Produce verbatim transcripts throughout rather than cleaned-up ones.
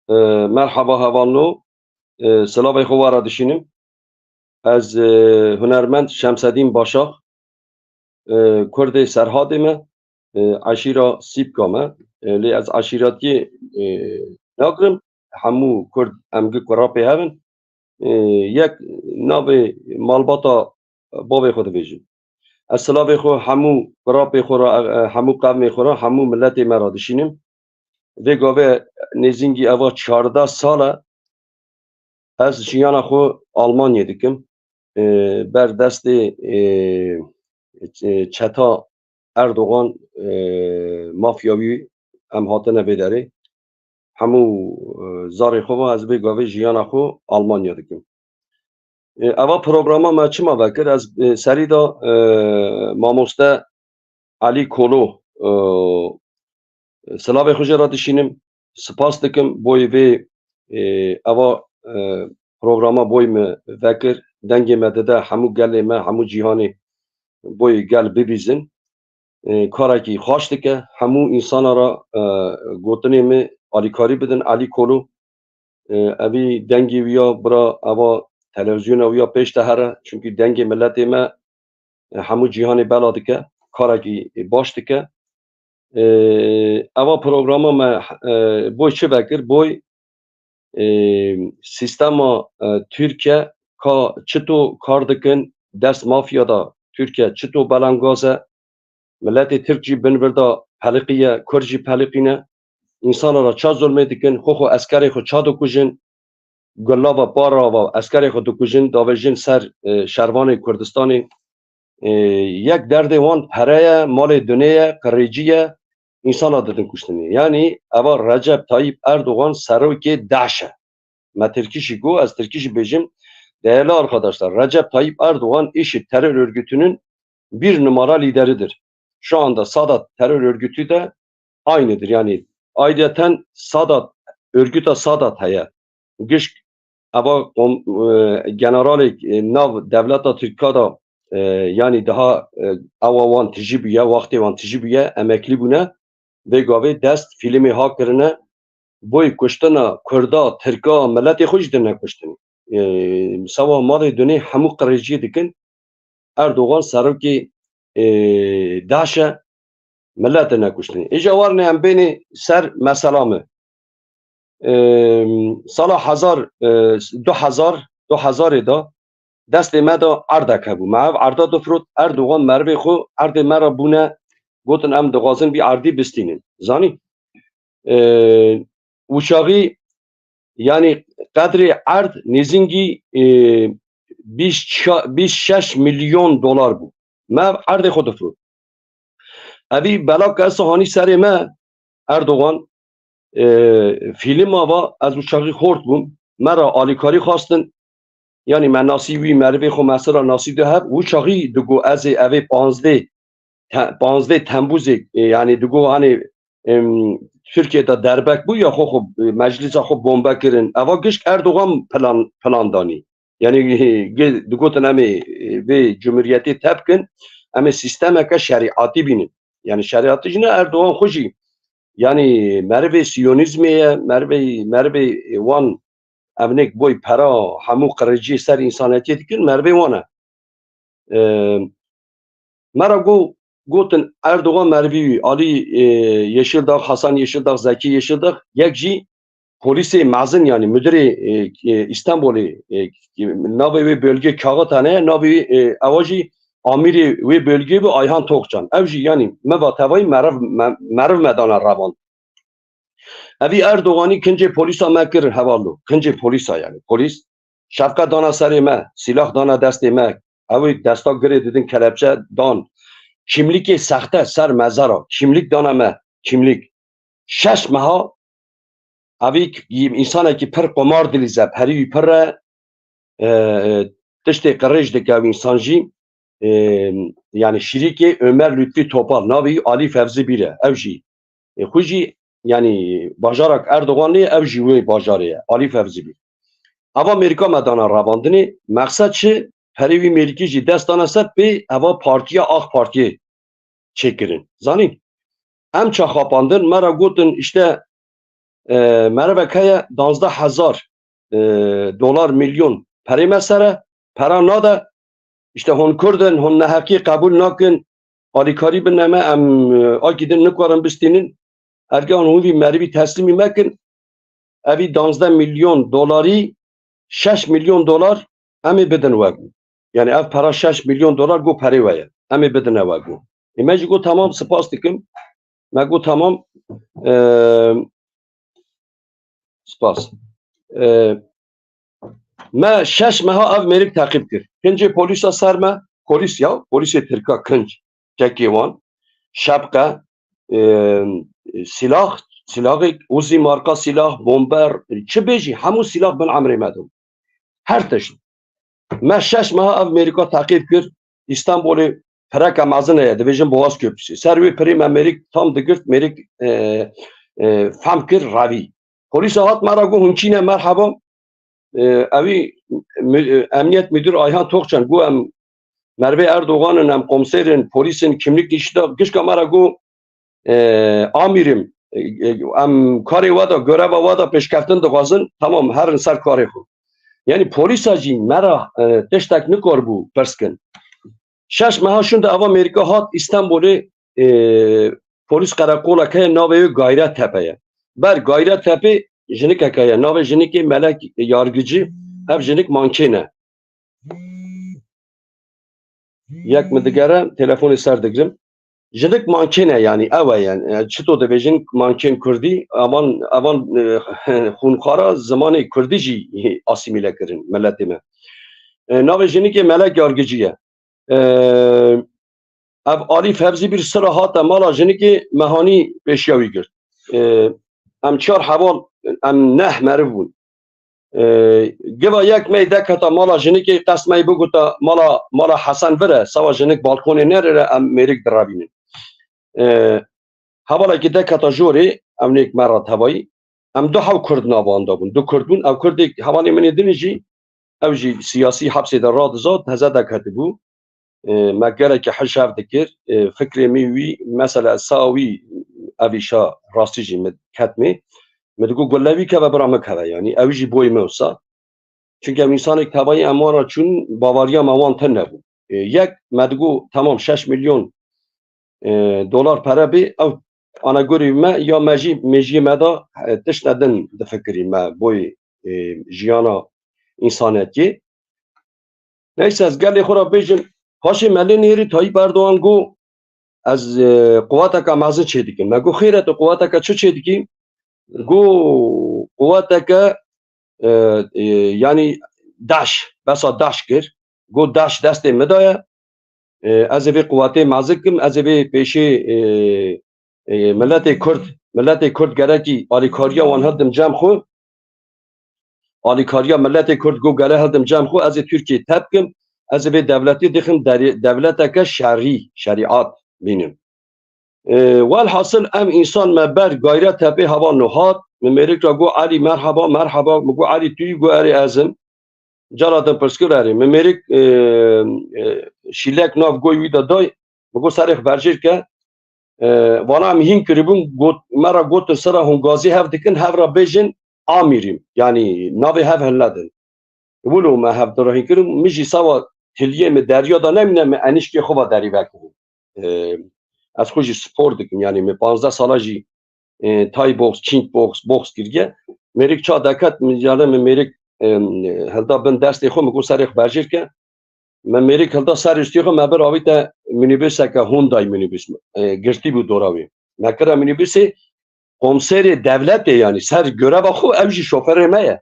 E, merhaba hevalno. E, silavê xwe we re dişînim. Ez, e, hunermend Şemsedîn Başax, e, Kurdê Serhatê me, e, eşîra Sîpka me. E, lê ez eşîretiyê, e, nakirim. Hemû Kurd em gi kurapê hev in. E, yek navê malbata bavê xwe dibêjim. Ez silavê xwe hemû kurapê xwe re, e, hemû qevmê xwe re, hemû miletê me re dişînim. Vê gavê nêzîngî eva çardeh sal e ez jiyana xwe Almanyê dikim. E, ber destê, e, e, çeta Erdogan, e, mafya wî em hatine vê derê. Hemû, e, zarê xwe ve ez vê gavê jiyana xwe Almanya dikim. E, eva programa me çima vekir? Ez, e, serî de, e, mamoste Elî Kolo, e, silavê xwe jê re dişînim. Spas dikim boy vê, e, eva, e, programa boy me vekir. Dengê me dide hemû gelê me, hemû cîhanê boy gel bibîzin. E, karekî xweş dike. Hemû însana re, e, gotinê me alîkarî bidin. Elî Kolo, e, evî dengê wî ya bira eva televîzyona wî ya pêş de here. Çunkî dengê miletê me, e, hemû cîhanê bela dike. Karekî baş dike. E, eva programa me, e, boy çi vekir? Boy, e, sîstema, e, Tirkiye ka çito kar dikin, dest mafya da Tirkiye çito belengaz e, miletê Tirk jî bin vir da peliqiye, Kurd jî peliqîne, însana ra ça zulmê dikin, xwe xwe eskerê xwe ça dikujin, gulava para va eskerê xwe dikujin, davêjin ser, e, şervanê Kurdistanê. E, yek derdê wan pere ye, malê dunê ye, qirêcî ye, însana didin kuştinê. Yanî eva Recep Tayyip Erdogan serokê DAIŞ e. Me tirkî jî got, ez tirkî jî bêjim. Değerli arkadaşlar, Recep Tayyip Erdogan IŞİD terör örgütünün bir numara lideridir. Şu anda Sadat terör örgütü de aynıdır. Yani ayrıyeten Sadat, örgüta Sadat heye. Gişk eva kom-, e, generalê, e, nav devleta Tirka da, e, yani daha, e, ewa wan tijî bûye, wextê wan tijî bûye, emeklî bûne. Vê gavê dest fîlmê ha kirine, boy kuştina Kurda, Tirka, miletê xwe jî dine kuştin. E, sewa malê dunê hemû qirêciyê dikin. Erdogan serokê, e, DAIŞ e, milet dine kuştin. Îja warne em bênê ser mesela me. E, sala hezar, e, du hezar, du hezarê de destê me de erdek hebû. Me ev erda difrot, Erdogan merivê xwe erdê me re bûne, gotin em dixwazin vî erdî bistînin. Zanî? E, uçaxî, yani qedrê erd nêzîngî, e, bîst şa-, bîst şeş milyon dolar bû. Me ev erdê xwe difrot. Evî bela ke esa hanî serê me, Erdogan, e, fîlma va ez uçaxî xort bûm, me ra alîkarî xwestin. Yanî me nasî wî, merivê xwe me sira nasî du heb, uçaxî digo ez ê evê panzdeh te-, panzdeh Temmuzê, e, yanî digo hanê, em, Tirkiye de derbek bû ya xwe, xwe, e, meclisa xwe bombe kirin. Eva gişk Erdogan plan, plan danî. Yani, e, ge-, digotin em ê, e, vê cumhuriyetê tepkin, em ê sîstemeke şerîatî bînin. Yani şerîatî jî ne Erdogan xwe jî. Yani merivê siyonîzmê ye, merivê, merivê, e, wan evnek boy pera hemû qirêciyê ser însanetiyê dikin, merivê wan e. E, me ra got, gotin Erdogan merivî wî, Alî, e, Yeşildağ, Hasan Yeşildağ, Zekî Yeşildağ, yek jî polîsê mezin, yani müdürê, e, e, Îstanbulê, e, navê wê bölgê kaxit hene, navê, e, ewa jî amîrê wê bölgê bû Ayhan Tokcan. Ew jî yani me va tevayî meriv, me, meriv me dana revand. Evî Erdoganî kincê polîsa me kir hevalno. Kincê polîsa yani. Polîs şefqet dana serê me, sîlah dana destê me. Ew ê desta girê didin kelepçe dan. Kimlikê sexte ser mezara. Kimlik dana me. Kimlik. Şeş meha evî k-, însanekî pir qomar dilîze, perî wî pir e, e, tiştê qirêj dike ew însan jî, e, yani şirîkê Ömer Lütfi Topal, navê wî Alî Fevzi Bîr e. Ew jî, e, xwe jî, yani bajarak Erdogan lê, ew jî wê bajarê ye, Alî Fevzi Bîr. Eva Amerîka me dana revandinê, mexsed çi? Perê wî Amerîkî jî dest dane ser pê eva partiya AK Partiyê çêkirin. Zanîn? Em ça xapandin, me ra gotin, işte, E, merivek heye danzdeh hezar, e, dolar, milyon perê me ser e, pera nade. Îşte hûn Kurd in, hûn neheqî qebûl nakin, alîkarî bine me, em, e, akî din nikarin bistînin. Erge hûn hûn vî merivî teslîmî me kin, evî danzdeh milyon dolarî, şeş milyon dolar em ê bidin we bû. Yani ev pera şeş milyon dolar got perê we ye. Em ê bidine we got. Ê me jî got tamam, spas dikim. Me got tamam. E, spas. E, me şeş meha ev mêrik teqîb kir. Kincê polîsa ser me, polîs ya, polîsê Tirka kinc, kekê wan, şepqe, e, silah, silahê Uzi marka silah, bomber, çi bêjî, hemû silah bin emrê me de. Her tişt. Me şeş meha ev mêrika teqîb kir. Îstanbulê pireke mezin heye, dibêjin Boğaz Köprüsü. Ser wê pirê me mêrik tam digirt, mêrik, e, e, fehm kir, revî. Polîsa hat me ra got, hûn çî ne, merheba. E, ewî mü-, e, Emniyet Müdür Ayhan Tokçen got, em Mervê Erdogan in, em komiser in, polîs in, kimlik dişi da, gişka me ra got, e, amîrim, e, e, em karê we de, göreva we de pêşkeftin dixwazin, tamam, herin ser karê xwe. Yani polîsa jî me ra, e, tiştek nikaribû pirs kin. Şeş meha şûnde eva mêrika hat Îstanbulê, e, polîs qereqolek heye, navê wê Gayrettepe ye. Ber Gayrettepe jinikek heye, navê jinikê Melek Yargıcı, ev jinik mankên e. Yek min digere, telefonê ser digirim. Jinik mankên e, yani ew e, yani, e, çito dibêjin mankên kurdî, evan, evan, e, xûnxwara zimanê kurdî jî asîmîle kirin miletê me. E, navê jinikê Melek Yargıcı ye. E, ev Alî Fevzî bir sira hate mala jinikê, me hanî pêşiya wî girt. E, em çar heval, em neh meriv bûn. E, giva yek me dek heta mala jinikê, qest me biguta mala, mala Hesen vire, sawa jinik balkonê nerire, em mêrik direvînin. E, hevalekî dek heta jorê, ev nêk me ra tevayî, em du hev Kurd navanda bûn. Du Kurd bûn, ev Kurdê hevalê min ê dinê jî, ew jî siyasî hepsê de radiza, teze deketibû. E, me gelekî hişev dikir. E, fikrê min wî, mesela sa wî ev îşa rastî jî min ketmê. Min digot, gulle wî keve, bira min keve, yanî ew jî boyê min wisa. Çunke ew însanek tevayî em wan re çûn, baweriya me wan tune bû. E, yek, me digot, tamam, şeş milyon, e, dolar pere bê, ew ana gorî me, ya me jî, mêjiyê me de, e, tiştine din difikirî me boyê, e, jiyana însanetiyê. Neyse, ez gelê xwe re bêjim, paşê Melê Nêrî Tayyip Erdogan got, ez, e, quweteke mezin çêdikim. Me got, xêr e, tu quweteke çi çêdikî? Got, quweteke, e, e, yanî daş, besa daş kir. Got, daş destê min de ye. E, ez ê vê quwetê mezin kim, ez ê vê pêşê, e, e, miletê Kurd, miletê Kurd gerekî alîkariya wan hildim cem xwe. Alîkariya miletê Kurd got, gere hildim cem xwe, ez ê Tirkiyê tep kim, ez ê vê dewletê dixim derê-, dewleteke şerî, şerîat bînim. E, welhasil em însan me ber Gayrettepe heval no hat, min mêrik ra got, Elî merheba, merheba, min got, Elî tu yî? Got, erê ez im. Cara din pirs kir, erê. Min mêrik, e, e, şîlek nav goy wî de day, min got, serê xwe berjêr ke. E, vana em hîn kiribûn, got, me ra gotin, sira hûn gazî hev dikin, hev ra bêjin, amîrîm. Yanî navê hev hilnedin. Wilo me hev dirahîn kirin, min jî sawa tiliyê min derya de nemîne, min enîşkê xwe va derî vekirî. E, ez xwe jî spor dikim, yanî min panzdeh sala jî, e, Thai box, Ching box, box kiriye. Mêrik ça deket, min, yani min mêrik, e, hilda bin destê xwe, min got, serê xwe berjêr ke. Me mêrik hilda ser ustê xwe, me bir avîte minîbuseke Hyundai minîbus, e, girtî bû dora wê. Me kire minîbusê, komiserê dewletê, yanî ser göreva xwe, ew jî şoferê me ye.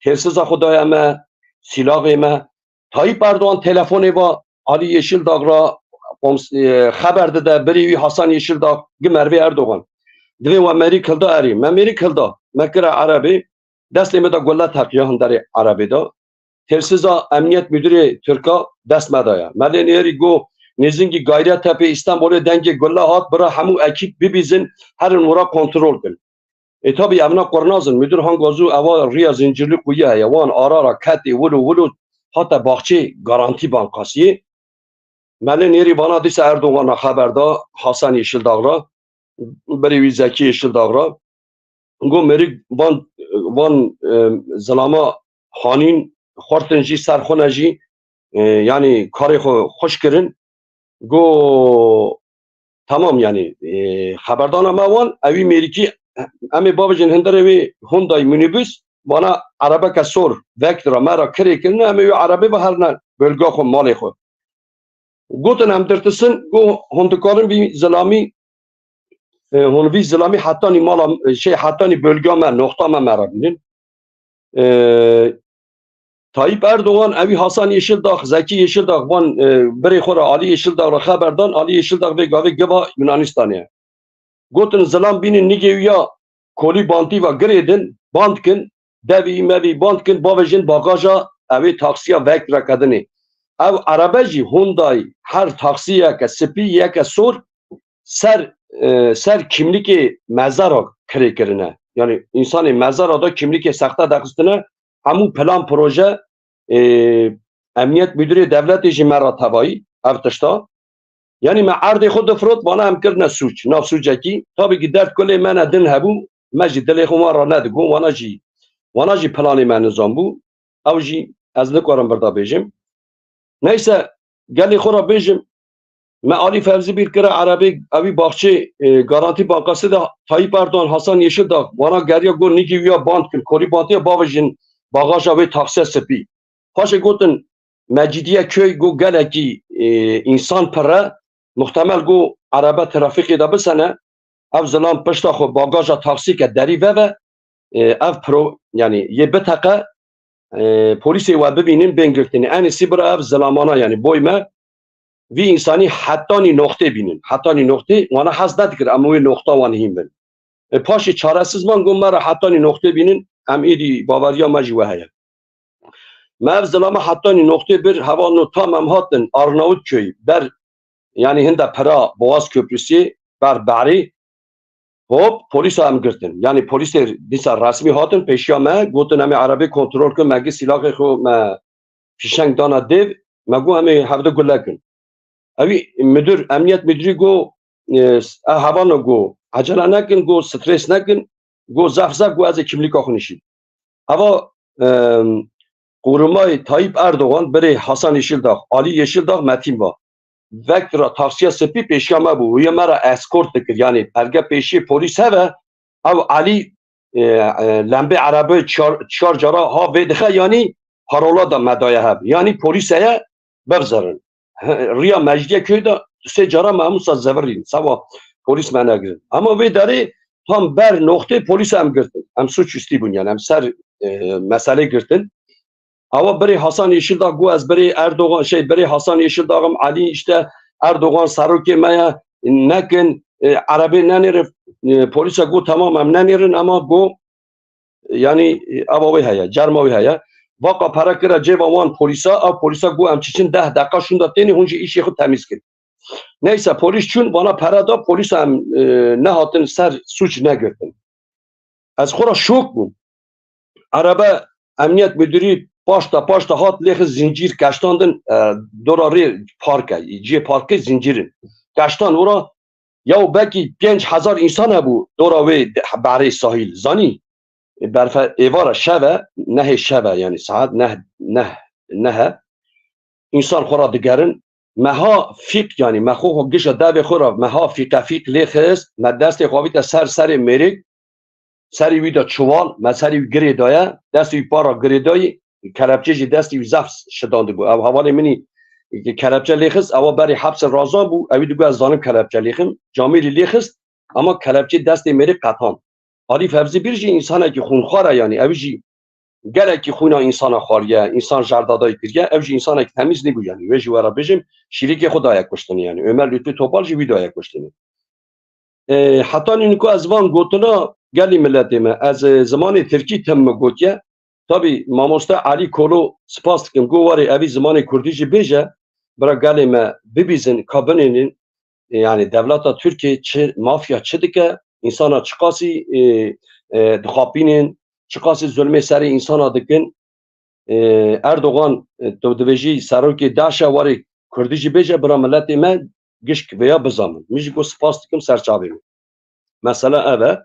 Têlsiza xwe daye me, sîlaxê me. Tayyip Erdogan telefonê va Alî Yeşildağ ra, koms-, e, xeber dide, birî wî Hasan Yeşildağ, gi Mervê Erdogan. Divê we mêrik hilda erê. Me mêrik hilda. Me kire erebê. Destê me de gulle teqiya hunderê erebê de. Têlsiza Emniyet Müdürê Tirka dest me de ye. Melê Nêrî got, nêzîngî Gayrettepe Îstanbulê dengê gulle hat, bira hemû ekîp bibîzin, herin wira kontrol kin. E, tabî evna qurnaz in. Müdür hanga zû eva riya zincirlî quye heye. Wan ara ra ketê, wilo wilo hate baxçê Garantî Bankasiyê. Melê Nêrî vana dîsa Erdogan ra xeber da, Hasan Yeşildağ ra, berê wî Zekî Yeşildağ ra. Got mêrik van, van, e, zilama hanîn xwartin jî ser xwe ne jî, e, yanî karê xwe xweş kirin. Got, tamam, yanî, e, xeberdana me wan, ewî mêrikî, em ê bavêjin hundirê wê Hyundai minibus, vana erebeke sor, Vectra me ra kirê kirine, em ê wê erebê ve herine bölga xwe, malê xwe. Gotin em dirtisin, got hûn dikarin vî zilamî, e, hûn vî zilamî hetanî mala, e, şey, hetanî bölga me, noxta me me re bînin. E, Tayyip Erdogan ewî Hasan Yeşildag, Zekî Yeşildag van, e, birê xwe re Alî Yeşildag re xeber dan, Alî Yeşildag vê gavê giva Yunanistanê ye. Gotin zilam bînin nigê wî ya kolî bantî ve girê din, band kin, devî mevî band kin, bavêjin bagaja ewê taksiya Vectra kedinê. Ew erebe jî Hyundai, her taksiyeke spî, yeke sor, ser, e, ser kîmlikê mezara kirê kirine. Yanî însanê mezara da kîmlikê sexte dexistine, hemû plan proje, e, Emniyet Müdürê Devletê jî me ra tevayî ev tişta. Yanî me erdê xwe difirot, vana em kirine sûc, nav sûcekî. Tabî ki derd kulê me ne din hebû, me jî dilê xwe wan ra nedigot, wana jî, wana jî planê me nizan bû. Ew jî ez nikarim vir de bêjim. Neyse, gelê xwe re bêjim, me Alî Fevzî bîr kira erebê, ewî baxçê, e, Garantî Bankasê de Tayyip Erdogan, Hasan Yeşildag, wana geriya got nigî wî ya band kin, kolî bandiya bavêjin bagaja wê taksiya spî. Paşê gotin Mecidiye Köy, got gelekî, e, însan pir e, muhtemel got erebe trafîkê de bisene, ev zilam pişta xwe bagaja taksîke derî veve, e, ev pro, yanî yê biteqe, e, polîsê we bibînin, bên girtinê. Enê sî bira ev zilamana, yanî boy me, vî însanî hetanî noxtê bînin. Hetanî noxtê, wana hez nedikir, em wê noxta wan hîn bin. E, paşê çaresiz man, got me re hetanî noxtê bînin, em êdî baweriya me jî we heye. Me ev zilama hetanî noxtê bir, hevalno tam em hatin Arnavutköy, ber, yanî hinde pira Boğaz Köprüsü, ber berî, hop, polîsa em girtin. Yanî polîsê dîsa resmî hatin pêşiya me, gotin em ê erebê kontrol kin, me gi sîlaxê xwe, me fîşeng dana dêv, me got em ê hevdu gule kin. Ewî müdür, emniyet müdürî got, e, ev hevalno got, ecele nekin, got stres nekin, got zehf zehf, got ez ê kimlîka xwe nişîn. Eva, e, korumayê Tayyip Erdogan, birê Hasan Yeşildag, Alî Yeşildag, Metin va. Vectra taksiya spî pêşiya me bû. Wî me re eskort dikir. Yanî perge pêşiyê polîs heve, ew Alî, e, e, lembê erebê çar, çar cara ha vê dixe, yanî parola da me daye hev. Yanî polîs heye, bevzerin. He, riya Mecidiye Köyê de sê cara me hemû sa zevirîn. Seba polîs me negirin. Ama vê derê tam ber noxtê polîs em girtin. Em suçüstî bûn, yanî em ser, e, meselê girtin. Awa birê Hasan Yeşildag got, ez birê Erdogan, şey, birê Hasan Yeşildag im, Alî işte Erdogan serokê me ye, nekin, e, erebê nenêrin, e, polîsa got, tamam, em nenêrin, ama got, yanî, e, ava wê heye, cerma wê heye. Vaqa pere kire cêva wan polîsa, ev polîsa got, em çiçin deh deqa şûnda tênê, hûn jî îşê xwe temîz kin. Neyse, polîs çûn, vana pere da, polîsa em, e, nehatin ser suç negirtin. Ez xwe ra şok bûm. Erebe emniyet müdürî paşta paşta hat lêxist zincîr keştandin, e, dora rê parke, ciyê parkê zincîrin. Keştan ora ya belkî pênc hezar însan hebû dora wê de-, berê sahîl. Zanî, e, berfe êvara şeve, nehê şeve, yanî saet neh, neh, nehe. Însan xwe ra digerin. Me ha fîq, yanî me xwe, xwe gişa devê xwe ra, me ha fîqe fîq lê xist, me destê xwe avîte ser serê mêrik, serê wî de çuval, me serê wî girê daye, destê wî para girê dayî, kelepçê jî destê wî zehf şidandibû. Ew hevalê min î kelepçe lê xist, ewa berê hepsê razan bû, ewî digot ez zanim kelepçe lê xim, camêrî lê xist, ama kelepçê destê mêrik qetand. Alî Fevzî Bir jî însanekî xûnxwar e, yanî ew jî gelekî xwîna însana xwariye, însan jerdadayî kiriye, ew jî însanekî temîz nîbû, yanî wê jî we re bêjim, şîrikê xwe daye kuştinê, yanî Ömer Lütfü Topal jî wî daye kuştinê. E, heta nîniko ez van gotina gelî miletê me, ez, e, zimanê tirkî tim min gotiye. Tabî mamoste Alî Kolo spas dikim, got warê evî zimanê kurdî jî bêje, bira gelê me bibîzin, ka binênin, e, yanî dewleta Tirkiyê çi mafya çi dike, însana çiqasî, e, e, dixapînin, çiqasî zulmê serê însana dikin. E, Erdogan, e, tu dibêjî serokê DAIŞ e, warê kurdî jî bêje, bira miletê me gişk vêya bizanin. Min jî got spas dikim ser çavê min. Mesela ev e.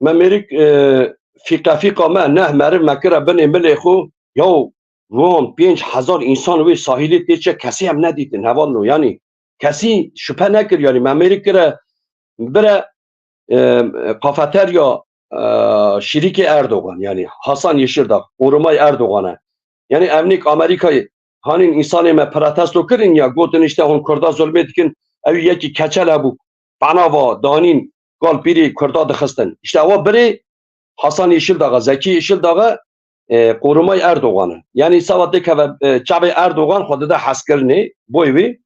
Me mêrik, e, fîqefîqa me, neh meriv me kire binê milê xwe. Yaw, wan pênc hezar însan wê sahîlê tê çi, kesî em nedîtin, hevalno, yanî kesî şüphe nekir, yanî me mêrik kire bire, e, kafeterya, e, şirîkê Erdogan, yanî Hasan Yeşildağ, korumayê Erdogan e. Yanî evnik Amerîkayê hanîn însanê me protesto kirin ya, gotin işte hûn Kurda zulmê dikin, ew yekî keçel hebû, penava danîn, gal pîrê Kurda dixistin. İşte ewa birê Hasan Yeşildağ e, Zekî Yeşildağ e, e, korumayê Erdogan e. Yanî sava têkeve, e, çavê Erdogan xwe dide hezkirinê, boy wî.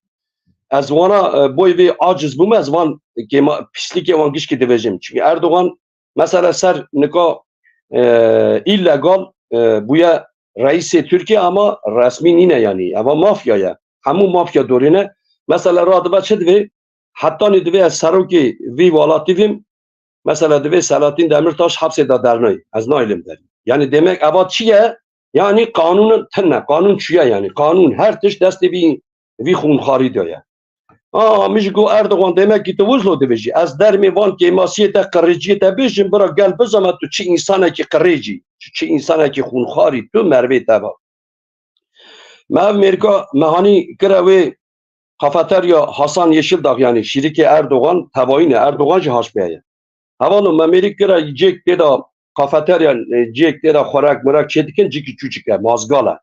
Ez wana, e, boy vê aciz bûme, ez van kêma, pîslîkê wan gişkî divêjim. Çünkü Erdogan mesela ser nika, e, illegal, e, bûye reîsê Tirkiye ama resmî nîne yanî. Eva mafya ye. Hemû mafya dorê ne. Mesela radibe çi divê? Hetanî divê ez serokê vî welatî vîm. Mesela divê Selahattin Demirtaş hepsê de dernayê. Ez naylim derî. Yanî demek eva çi ye? Yanî qanûn tune. Qanûn çi ye yanî? Qanûn her tişt destê vî, vî xûnxarî de ye. A, min jî got Erdogan, demek ki tu wilo dibêjî. Ez dermê van kêmasiyê te, qirêciyê te bêjim, bira gel bizana tu çi însanekî qirêcî, çi, çi însanekî xûnxarî tu mervê te va. Me ev mêrika me hanî kire wê kafeterya Hasan Yeşildağ, yanî şîrikê Erdogan, tevayî ne, Erdogan jî haşbê ye. Hevano me mêrik kire cêk tê de kafeterya, e, cêk tê de xwerek mirek çê dikin, cîkî çûçik e, mazgal e.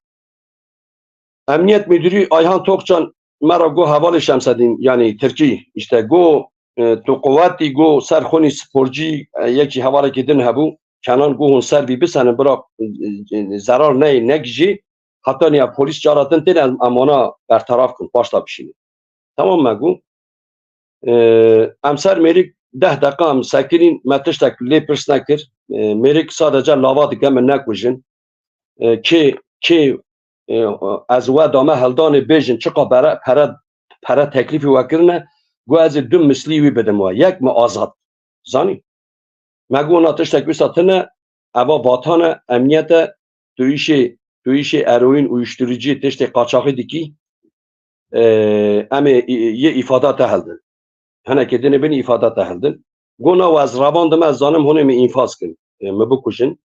Emniyet Müdürü Ayhan Tokcan me re got, hevalê Şemsedîn, yanî Tirkî, işte got, e, tu quwetî, got ser xwinî sporcî, e, yekî hevalekî din hebû, Kenan, got hûn ser vî bisenin, bira, e, e, zerar neyê, negijî, heta niya polîs cara din tên em, em wana bertaraf kin, paşta bişînin. Tamam me got. E, em ser mêrik deh deqa em sekirîn, me tiştek lê pirs nekir. E, mêrik sadece lava dike min nekujin. E, kê, kê, e, ez we dame heldanê bêjin, çiqa pere, pere, pere teklîfî we kirine, got ez ê du mislî wî bidim we. Yek mi azad. Zanî? Me got na tiştek wisa tine, eva vatan e, emniyet e, tu îşê, tu îşê eroîn, uyuşturucu, tiştê qaçaxî dikî, e, em ê, yê îfada te hildin. Hinekê dinê bin îfada te hildin. Got na we ez revandim, ez zanim hûn ê min înfaz kin, e, min bikujin.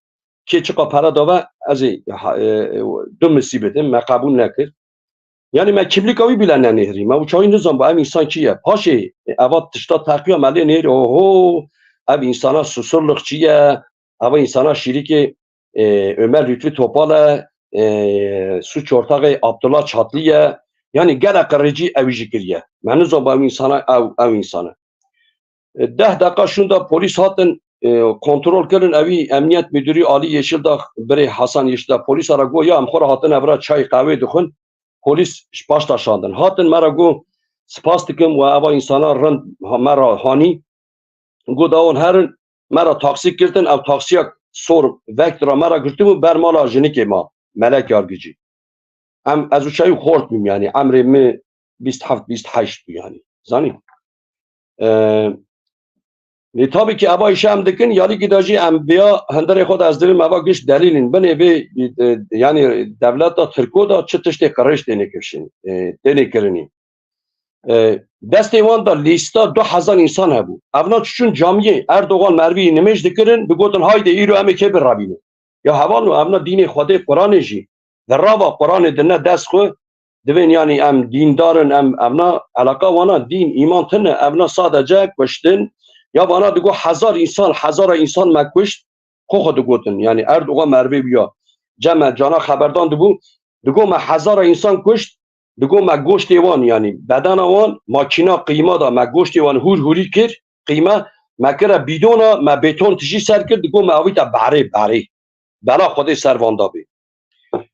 Kê çiqa pere da ve, ez ê, ha, e, du misî bidim, me qebûl nekir. Yanî me kîmlîka wî bîle nenêhrî. Me û çawî nizan bu ev însan kî ye. Paşê, e, eva tişta teqiya me lê nêhrî. Oho, ev însana Susurluqçî ye, eva însana şîrikê, e, Ömer Lütfü Topal e, e, suç ortağı Abdullah Çatlı ye. Yanî gelek qirêcî ew jî kiriye. Me nizan bu ev însana, ew, ew însana. E, deh deqa şûnda polîs hatin, e, kontrol kirin. Evî Emniyet Müdürü Ali Yeşildağ, birê Hasan Yeşildağ polîsa re got, ya em xwe re hatine vira çay qehwê dixwin. Polîs ji paş de şandin. Hatin me re got, spas dikim we eva însana rind ha-, me re hanî. Got, dawon herin, me re taksî girtin, ev taksiya sor Vectra me re girtibû, ber mala jinikê ma, Melek Yargicî. Em, ez û çayî xort bûm, yanî emrê min bîst heft, bîst heşt bû, yanî. Zanî? E, lê tabii ki eva îşe em dikin, yalîkî de jî em vêya hundirê xwe de ez dilim eva giş delîlin. Binê vê, e, yanî devleta Tirko de çi tiştê qirêj têne kişin, e, têne kirinî. E, destê wan de lîsta du hezar însan hebû. Evna çiçûn camiyê Erdogan mervî nimêj dikirin, digotin, "Haydi îro em ê kê birevînin." Ya hevalno, evna dînê Xwedê Quranê jî, di rava Quranê dine dest xwe, divên yanî em dîndar in, em, evna eleqa wana dîn, îman tine, evna sadece kuştin. Ya vana digo hezar însan, hezara însan me kuşt, xwe xwe digotin. Yanî Erdogan mervê bûya. Cem me cana xeberdan dibû, digo me hezara însan kuşt, digo me goştê wan, yanî bedena wan, makîna qîma da, me goştê wan hûr hûrî kir, qîme, me kire bîdona, me bêton tijî ser kir, digo me avîte berê, berê. Bela Xwedê ser van da bê.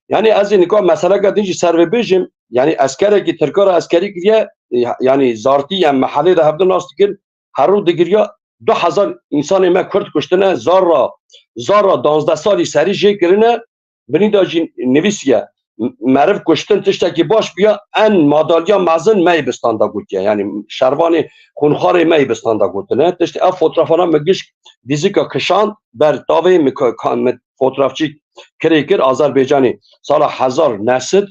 Yanî ez ê nika meseleke din jî ser vê bêjim, yanî eskerekî Tirka re eskerî kiriye, e, yanî zartî em mehelê de hevdin nas dikin, her rû digiriya du hezar însanê me Kurd kuştine, zarra, zarra danzdeh salî serî jê kirine, binî de jî nivîsiye, m-, meriv kuştin tiştekî baş bûya, en madalya mezin me yê bi standa gotiye. Yanî şervanê xûnxarê me yê bi standa gotine. Tiştê ev fotoğrafana min giş fîzîka kişand, ber tavê min ka-, ka-, min fotoğrafçî kirê kir, Azerbaycanê sala hezar neh sed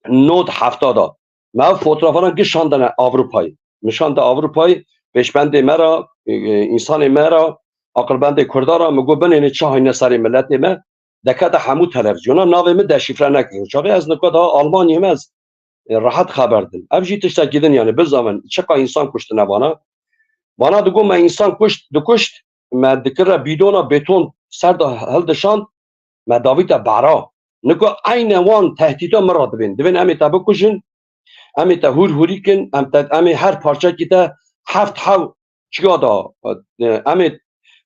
nod hefta da. Me ev fotoğrafana giş şandine Avrupayê. Min şande Avrupayê, pêşbendê me ra, e, e, însanê me ra, aqilbendê Kurda re, min got, binêne çi hayne serê miletê me, dekete hemû televîzyona, navê min deşîfre nekirin. Çaxê ez nika daha Almanyê me, ez, e, rehet xeber din. Ev jî tiştekî din, yanî bizavin çiqa însan kuştine vana. Vana digot me însan kuşt, dikuşt, me dikire bîdona beton ser de hildişand, me davîte bera. Nika eyne wan tehdîta min re dibên. Dibên em ê te bikujin, em ê te hûr hûrî kin, em te, em ê her parçekî te heft hew çiya da, e, em ê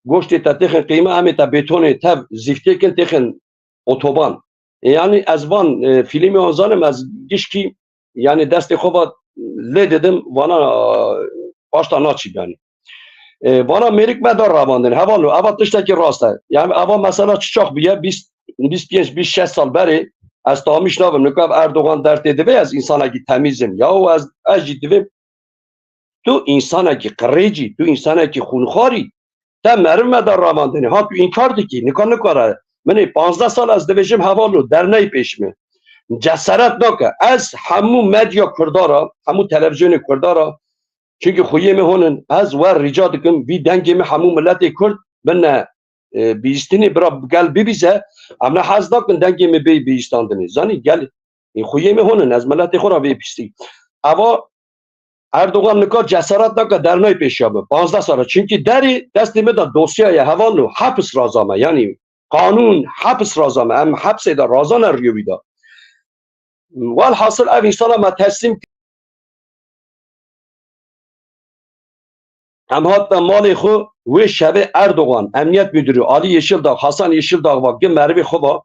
goştê te têxin qîme, em ê te betonê tev zîftê kin têxin otoban. E, yanî ez van, e, fîlmê wan zanim, ez gişkî, yanî destê xwe va lê didim, vana, e, paşta naçî yanî. E, vana mêrik me dar revandin. Hevalno, eva tiştekî rast e. Yani eva mesela çiçax bûye, bîst, bîst pênc, bîst şeş sal berê ez tamîş nabim. Nika ev Erdogan dertê divê, ez însanekî temîz im. Ya ez, ez jî divêm, tu însanekî qirêcî, tu însanekî xûnxarî. Te meriv me dar revandinê. Ha tu înkar dikî, nika nikare. Min ê panzdeh sal ez divêjim hevalno, derneyê pêş min. Ceseret nake. Ez hemû medya Kurda ra, hemû televîzyonê Kurda ra, çunkî xweyê min hûn in, ez we rica dikim, vî dengê min hemû miletê Kurd bine, e, bihîstinê, bira gel bibîze, em ne hez nakin dengê min bê bihîstandinê. Zanî, gel, e, xweyê min hûn in, ez miletê xwe ra vê pîstî. Eva Erdogan nika cesaret nake dernayê pêşiya min, panzdeh sal e. Çunkî derê destê min de dosya ye, hevalno, hepis raza me, yanî qanûn hepis raza me, em hepsê de raza ne riyê wî de. Welhasil ev însana me teslîm kir. Em hatine malê xwe, wê şevê Erdogan, Emniyet Müdürü, Alî Yeşildağ, Hasan Yeşildağ va, gi merivê xwe va,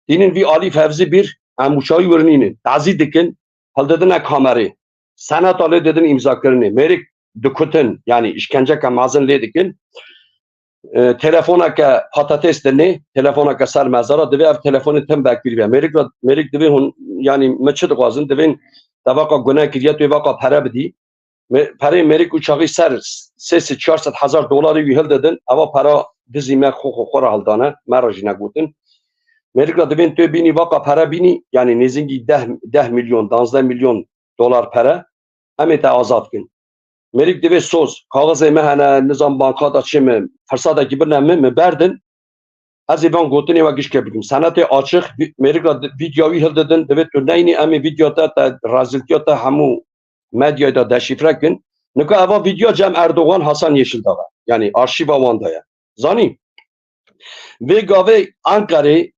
dînin vî Alî Fevzî bir, em wişayî wir nînin. Tazî dikin, hildidine kamerê. Seneta lê didin îmzakirinê. Mêrik dikutin, yanî îşkenceke mezin lê dikin. E, telefoneke patates dinê, telefoneke ser mezara, divê ev telefonê tim vekirî be. Mêrik ra, mêrik divê hûn, yanî min çi dixwazin, divên te vaqa gune kiriye, tu ê vaqa pere bidî. Me, perê mêrik û çaxî ser sê sed, çar sed hezar dolarî wî hildidin, eva pera dizî me xwe, xwe, xwe re hildane, me re jî negotin. Mêrik ra divên tu ê bînî vaqa pere bînî, yanî nêzîngî deh, deh milyon, danzdeh milyon dolar pere, em ê te azad kin. Mêrik divê soz, kaxizê me hene, nizam banka da çi me, firsatekî bine min, min berdin. Ez ê van gotinê we gişkê bikim. Senetê açiq, vî-, mêrik ra di-, vîdya wî hildidin, divê tu neynî, em ê vîdya te, te rezîltiya te hemû medyayê de deşîfre kin. Nika eva vîdya cem Erdogan, Hasan Yeşildağ e. Yanî arşîva wan de ye. Zanî? Vê gavê Ankarê,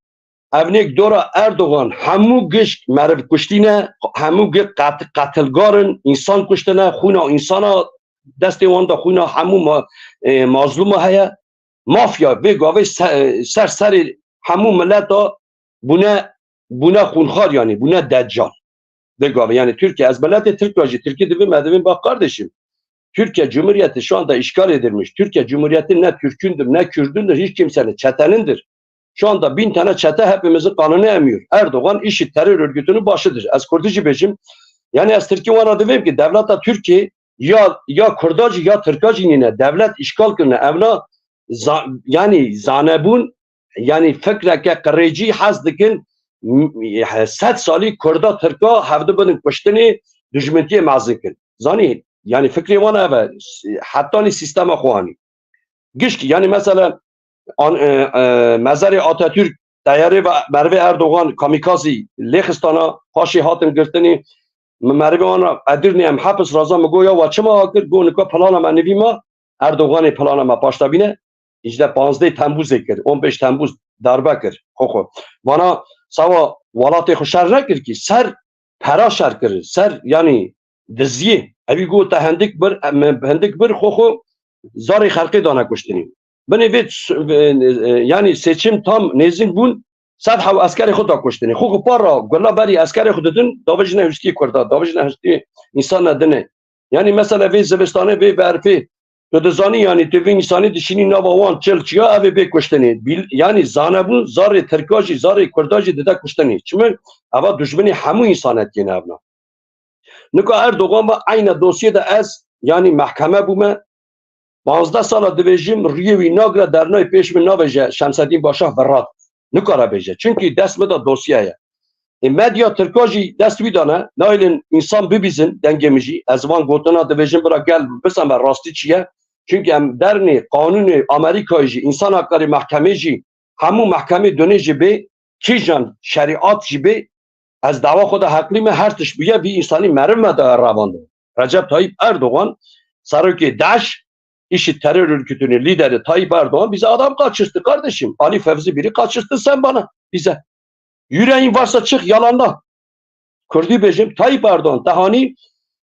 evnêk dora Erdogan hemû gişk meriv kuştî ne, hemû gişk qet-, qetilgar in, însan kuştine, xûna însana destê wan de, xûna hemû ma-, e, mazlûma heye. Mafya vê gavê se-, ser serê hemû mileta bûne, bûne xûnxar, yanî bûne deccal. Vê gavê, yanî Tirkiye, ez miletê Tirk re jî, Tirkî divê me divên, bak kardeşim, Türkiye Cumhuriyeti şu anda işgal edilmiş. Türkiye Cumhuriyeti ne Türk'ündür, ne Kürd'ündür, hiç kimsenin, çetenindir. Şu anda bin tane çete hepimizin kanını emiyor. Erdoğan işi terör örgütünün başıdır. Ez Kurdî jî bêjim. Yani ez Tirkî wana divêm ki devleta Türkiye ya, ya Kurda jî ya Tirka jî nîne. Devlet işgal kirine. Evna za-, yani zanebûn, yani fikreke qirêcî hez dikin, m-, sed salî Kurda Tirka hevdi bidin kuştinê, dijmintiyê mezin kin. Zanî, yani fikrê wan ev e, hetanî sîstema xwe anî. Gişkî, yani mesela an-, e, e, mezarê Atatürk, teyarê ve merivê Erdogan, kamikazî lê xistana, paşê hatin girtinî, min merivê wan re Edirnê em hepis raza, min got ya wa çima wa kir, got nika plana me nivî ma, Erdoganê plana me paşta bîne, îşte panzdeh Temmuzê kir, on beş Temmuz darbe kir, xwe xwe. Vana sawa welatê xwe şer nekir ki, ser pera şer kir, ser, yani, diziyê. Evî got te hindik bir, em, hindik bir xwe xwe zarê xelkê dane kuştinî. Binê vê s-, e, e, yani seçim tam nêzîk bûn, sed hew eskerê xwe da kuştinê. Xwe xwe par ra gula berî eskerê xwe didin, davêjine hiştiyê Kurda, davêjine hiştiyê însan ne dinê. Yani mesela vê zivistanê, vê berfê, tu dizanî, yani tu vê însanî dişînî nava wan çil çiya, ev ê bê kuştinê. Bil-, yani zanebûn zarê Tirka jî, zarê Kurda jî dide kuştinê. Çima? Eva dijminê hemû însanetiyê ne evna. Nika Erdogan ve eyne dosyê de ez, yani mehkeme bûme, panzdeh sala divêjim, riyê wî nagre, dernayê pêş min navêje Şemsedîn Başa virat. Nikare bêje. Çunkî dest min de dosye ye. Ê medya Tirka jî dest wî dane, nayêlin însan bibîzin dengê min jî. Ez van gotina divêjim bira gel biseme rastî çi ye. Çimkî em dernê qanûnê Amerîkayê jî, însan haklarê mehkemê jî, hemû mehkemê dunê jî bê, kîjan şerîat jî bê, ez dawa xwe de heqlî me, her tişt bûye, vî însanî meriv me daye revandin. Recep Tayyip Erdogan, serokê DAIŞ, işi terör örgütünü lideri Tayyip Erdoğan bize adam kaçırttı kardeşim. Ali Fevzi biri kaçırttı sen bana, bize. Yüreğin varsa çık yalanla. Kurdî bêjim, Tayyip Erdoğan, tehanî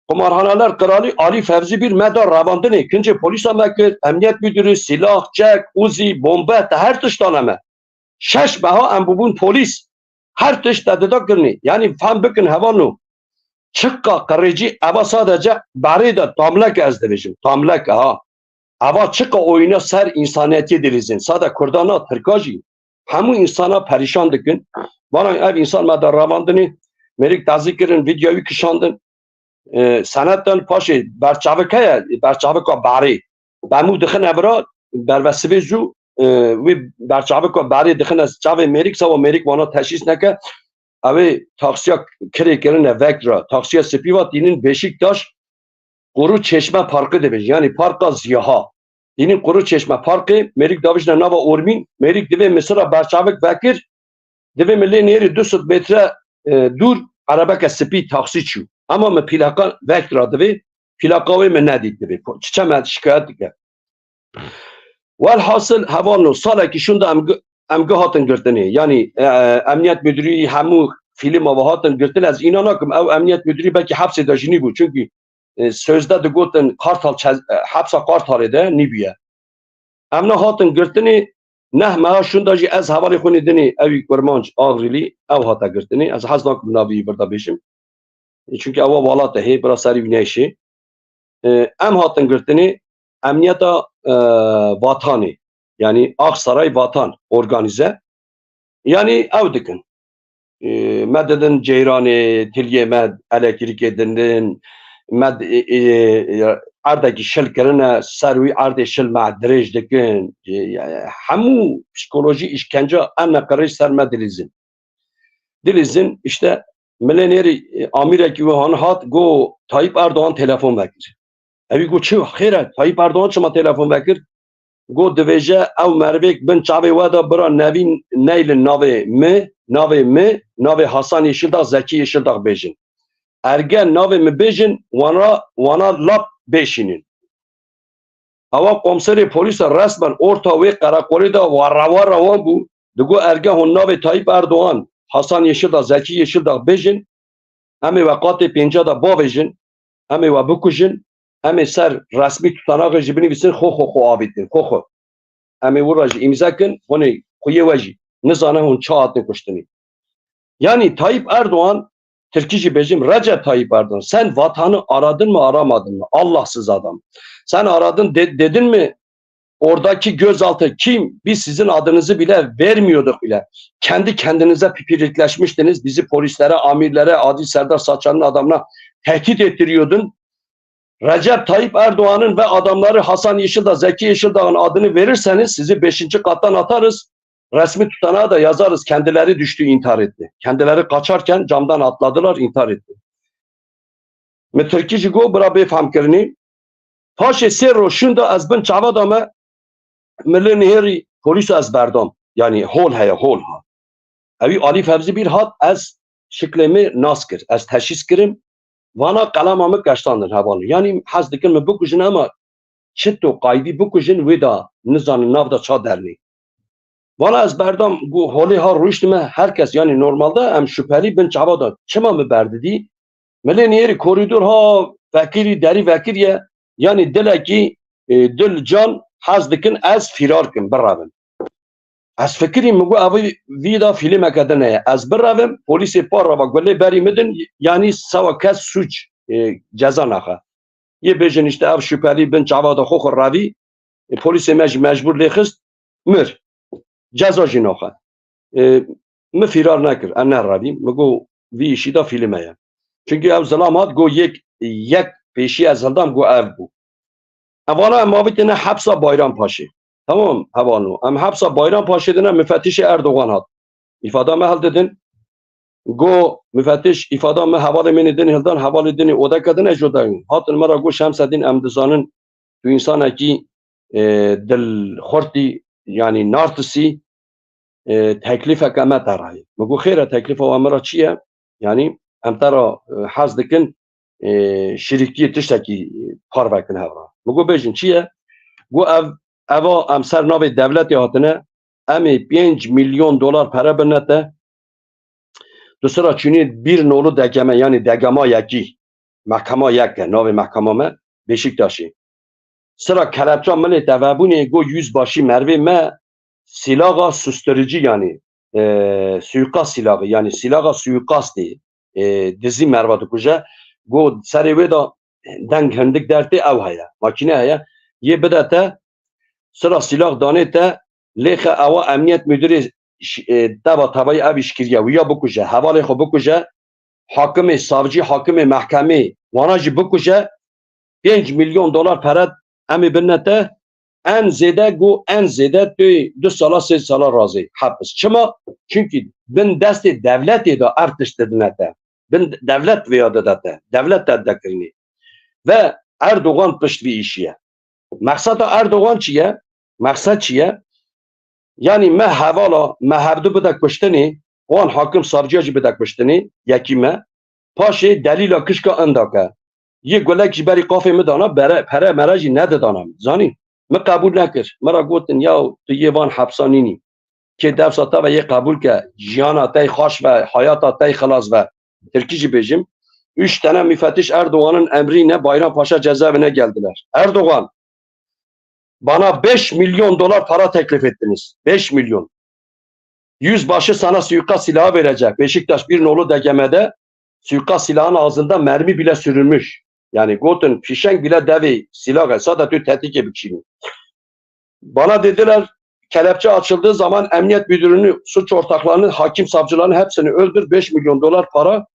kumarhaneler kralı Ali Fevzi bir me da revandinê, kincê polîsa me kir, emniyet müdürü, silah, çek, Uzi, bombe, te her tiştane me. Şeş meha em bûbûn polîs. Her tişt te dida kirinê. Yanî fem bikin hevalno. Çiqa qirêcî eva sadece berê de tamlek ez dibêjim. Tamlek ha. Eva çiqa oyuna ser însaniyetiyê dilîzin. Sade Kurda na, Tirka jî. Hemû însana perîşan dikin. Vana ev însan me de revandinê, mêrik tazî kirin, vîdyoyî kişandin. E, senetan paşê berçavik heye, berçavika berê. Bemû dixine vira, berve sivê zû, e, wî berçavika berê dixine çavê mêrik, sawa mêrik vana teşhîs neke. Ew ê taksiya kirê kirine vek ra. Taksiya spî va tînin Beşiktaş, Kuru Çeşme Parkı dibêjin, yanî Parka Ziyaha. Dînin Kuru Çeşme Parkê, mêrik davijne nava ormîn, mêrik divê misira berçavik vekir, divê min lê nêrî du sed metre, e, dûr erebeke spî taksî çû. Ama min plaka vekira divê, plaka wê min nedît divê. Çiçe me şikayet dike. Welhasil hevalno salekî şûnda em gi-, em gi hatin girtinê. Yanî, e, emniyet müdürü hemû fîlma ve hatin girtin. Ez îna nakim ew emniyet müdürü belkî hepsê de jî nîbû. Çunkî, e, sözde digotin Kartal çez-, e, hepsa Kartalê de nîbûye. Em ne hatin girtinê, neh meha şûnda jî ez hevalê xwe nî dinê ewî Kurmanc Avrîlî ew hate girtinê. Ez hez nakim navî wî birda bêjim. Çunkî ewa walate hê, bira serî wî neyşê. E, em hatin girtinê, emniyeta, e, Vatanê, yanî Aksaray Vatan organize. Yanî ew dikin. E, me didin ceyranê, tiliyê me elektrîkê dindin, me d-, e, e, e, erdekî şil kirine, ser wî erdê şil me dirêj dikin. E, hemû psîkolojî îşkenca em neqirêj ser me dilîzin. Dilîzin, işte, milê nêrî, e, amîrekî wihan hat, go Tayyip Erdoğan telefon vekir. Ewî go çi xêr e? Tayyip Erdoğan çima telefon vekir? Go divêje ew merivêk bin çavê we de bira nevîn neylin navê mi, navê mi, navê Hasan Yeşildağ, Zeki Yeşildağ bêjin. Erge navê mi bêjin, wana, wana lap bêşînin. Ewa komiserê polîsa resmen orta wê qereqolê de warra warra wan bû. Digo erge hûn navê Tayyip Erdoğan, Hasan Yeşildağ, Zeki Yeşildağ bêjin, em ê we qatê pênca de bavêjin, em ê we bikujin, em ê ser resmî tutanaxê jî binivîsin, xwe xwe xwe avêtin, xwe xwe. Em ê wira jî îmze kin, hûn ê xwiyê we jî nizane hûn çi hatin kuştinî. Yani Tayyip Erdoğan, Tirkî jî bêjim, Recep Tayyip Erdoğan, sen vatanı aradın mı, aramadın mı? Allahsız adam. Sen aradın de-, dedin mi oradaki gözaltı kim? Biz sizin adınızı bile vermiyorduk bile. Kendi kendinize pipirikleşmiştiniz. Bizi polislere, amirlere, Adil Serdar Saçan'ın adamına tehdit ettiriyordun. Recep Tayyip Erdoğan'ın ve adamları Hasan Yeşildağ, Zeki Yeşildağ'ın adını verirseniz sizi beşinci kattan atarız. Resmi tutanağı da yazarız. Kendileri düştü, intihar etti. Kendileri kaçarken camdan atladılar, intihar etti. Mi Tirkî jî got, bira bê fehmkirinî. Paşê sê roj şûnda ez bin çava da me, milê nihêrî polîsa ez berdam. Yani hol heye, hol ha. Ewî Alî Fevzî bir hat, ez şiklê me nas kir. Ez teşhîs kirim. Vana qelema min keştandin hevalin. Yanî hez dikin min bikujin, ema çito qaydî bikujin, wê da nizanin nav da ça dernê. Vana ez berdam, gu holê ha rûştime, her kes, yanî normalde em şüpheli bin çava da. Çima min berdidî? Milê nêrî korîdor ha vekirî, derî vekiriye. Yanî dilekî, e, dil, can hez dikin ez fîrar kim, birevim. Ez fikirî, min got, ev vî da fîlmeke din heye. Ez birevim, polîsê par rava gulê berî min din, yanî sewa kes sûc, e, ceza naxe. Yê bêjin, işte, ev şüpheli bin çava da xwe xwe revî, e, polîsê me jî mecbûr lê xist, mir. Ceza jî naxe. E, min fîrar nekir, ez nerevîm. Min got, vî îşî da fîlm heye. Çünkü ev zilam hat, got, yek, yek pêşî ez hildam, got, ev bû. Evana em avîtine hepsa Bayrampaşê. Tamam, hevalno. Em hepsa Bayrampaşê dine, müfettişê Erdogan hat. Îfada me hildidin. Go, müfettiş, îfada me hevalê min ê din hildan, hevalê din ê odeke din e, jodayın. Hatin me ra go, Şemsedîn, em dizanin tu însanekî, e, dilxurtî, yanî nartisî, e, teklîfeke me te re ye. Min got, xêr e, teklîfa we min re çi ye? Yanî em te re, e, hez dikin, e, şirîktiyê tiştekî parve kin hev re. Min got, bêjin çi ye? Got, ev, eva em ser navê dewletê hatine, em ê pênc milyon dolar pere bine te. Tu sira çûnî bîr nolu dekeme, yanî dekema yekî. Mehkema yek e, navê mehkema me Beşiktaşê. Sira kelepça milê te vebûnê, got, yüzbaşî Mervê me, silaha susturicî, yanî, e, suikast silahı, yanî silaha suikastê, e, dizî merva dikuje. Got, serê wê de deng hindik dertê ew heye, makîne heye, yê bide te, sira silah danê te, lêxe ewa emniyet müdürê ş-, e, teva tevayî ev îş kiriye, wiya bikuje, hevalê xwe bikuje, hakimê, savcî, hakimê mehkemê wana jî bikuje, pênc milyon dolar pere em ê bidine te, en zêde, got, en zêde tu du sala, sê sala razê hepis. Çima? Çunkî bin destê dewletê de ev tişt didine te. Bin dewlet vêya dide te. Dewlet te dikirinê. Ve Erdogan pişt vî îşî ye. Mexseta Erdogan çi ye? Mexset çi ye? Yanî me hevala, me hevdu bide kuştinê, wan hakim savcıya jî bide kuştinê, yekî me. Paşê delîla kişka inda ke. Yê gulek ji berî qafê min dana, bere, pere mere jî nedidana min. Zanî? Min qebûl nekir. Min re gotin, ya tu yê van hepsa nînî. Kê dewsa te ve yê qebûl ke, jiyana te yê xaş ve, hayata te yê xilas ve. Tirkî jî bêjim. Üç tane müfettiş Erdoğan'ın emrine Bayrampaşa cezaevine geldiler. Erdoğan, bana beş milyon dolar para teklif ettiniz. Beş milyon. Yüzbaşı sana suikast silahı verecek. Beşiktaş bir nolu D G M'de suikast silahının ağzında mermi bile sürülmüş. Yani gotin fişeng bile devê silahı, sadece tetikê bikişînin. Bana dediler, kelepçe açıldığı zaman emniyet müdürünü, suç ortaklarını, hakim savcılarını hepsini öldür, beş milyon dolar para.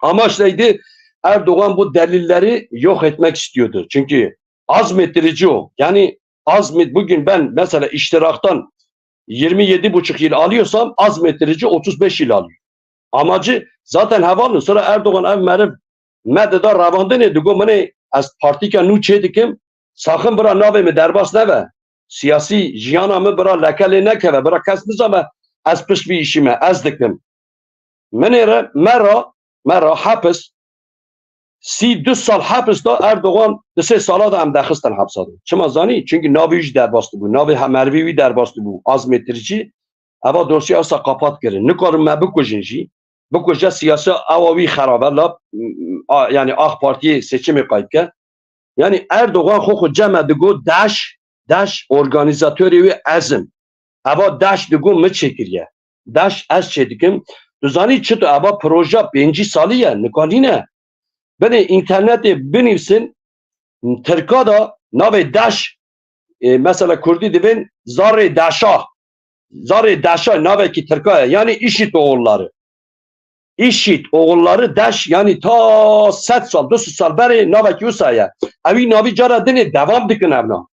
Amaç neydi? Erdoğan bu delilleri yok etmek istiyordu. Çünkü azmettirici o. Yani azmet, bugün ben mesela iştiraktan yirmi yedi buçuk yıl alıyorsam azmettirici otuz beş yıl alıyor. Amacı zaten hevalin. Sonra Erdoğan ev meriv me dida revandinê, digo, minê ez partîka nû çê dikim, saxin bira navê min derbas nebe. Siyasî jiyana min bira leke lê nekeve, bira kes nizame ez pişt vî îşî me, ez dikim. Minê re, me ra, me ra hepis, sî du sal hepis da Erdogan, di sê sala de em dexistin hepsa de. Çima zanî? Çünkü navê wî jî derbas dibû, navê hemervî wî derbas dibû, Azmê Tirkî, eva dosya wisa kapat kirin. Nikarin me bikujin jî, bikuje siyasi awa wî xerabe, la, a, yani AK Partiye seçimê qayt ke. Yani Erdogan xwe xwe cem e digo DAEŞ, DAEŞ organizatorê wê ez im. Eva DAEŞ digo min çêkiriye. DAEŞ ez çêdikim. Tu zanî çito eva proje pêncî salî ye, nika nîne. Binê înternetê binivîsin, Tirka da navê DAEŞ, e, mesela Kurdî divên zarê DAEŞa. Zarê DAEŞa navekî Tirka ye. Yani IŞİD oğulları. IŞİD oğulları DAEŞ, yani ta sed sal, du sed sal berê navekî wisa ye. Ewî navî cara dinê devam dikin evna.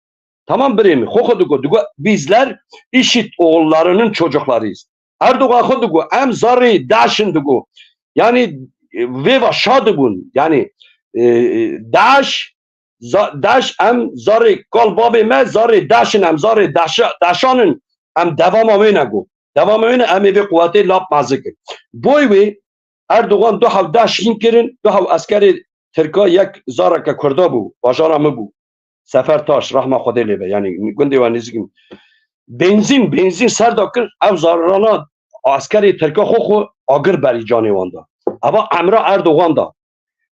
Tamam birê min, xwe xwe digo, digo, bizler IŞİD oğullarının çocuklarıyız. Erdogan xwe digo, em zarê DAEŞ in digo. Yani, e, vê va şa dibûn. Yani, e, e, DAEŞ, za-, DAEŞ em zarê kal bavê me, zarê DAEŞ in, em zarê DAEŞa-, DAEŞan in, em devama wê ne got. Devama wê ne, em ê vê quwetê lap mezik in. Boy wê Erdogan du hev DAEŞ hîn kirin, du hev eskerê Tirka yek zareke Kurda bû, bajara min bû. Sefer Taş, rehma Xwedê lê be, yani gundê we nêzîk in. Benzîn, benzîn ser da kir, ev zarana askerê Tirka xwe xwe agir berî canê wan da. Eva emra Erdogan da.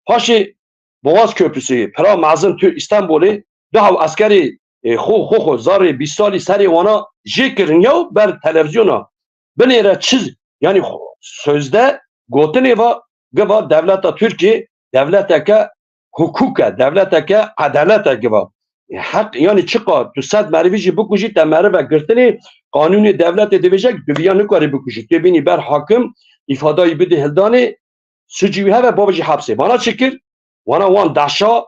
Paşê Boğaz Köprüsü, pira mezin tu Îstanbulê, du hev askerê, e, xwe, xwe, xwe zarê bîst salî serê wana jê kirin ya ber televizyona. Binêre çi, yani xwe, sözde gotinê va, giva devleta Tirkiyê devleteke hukuk e, devleteke edalet e giva. E, heq, yani çiqa tu sed merivî jî bikujî, te merive girtinê, qanûnê devletê dibêje, tu viya nikarî bikujî. Tu bînî ber hakim, îfadayî bidî hildanê, sucî wî heve, bavêjî hepsê. Vana çi kir? Vana wan DAEŞa,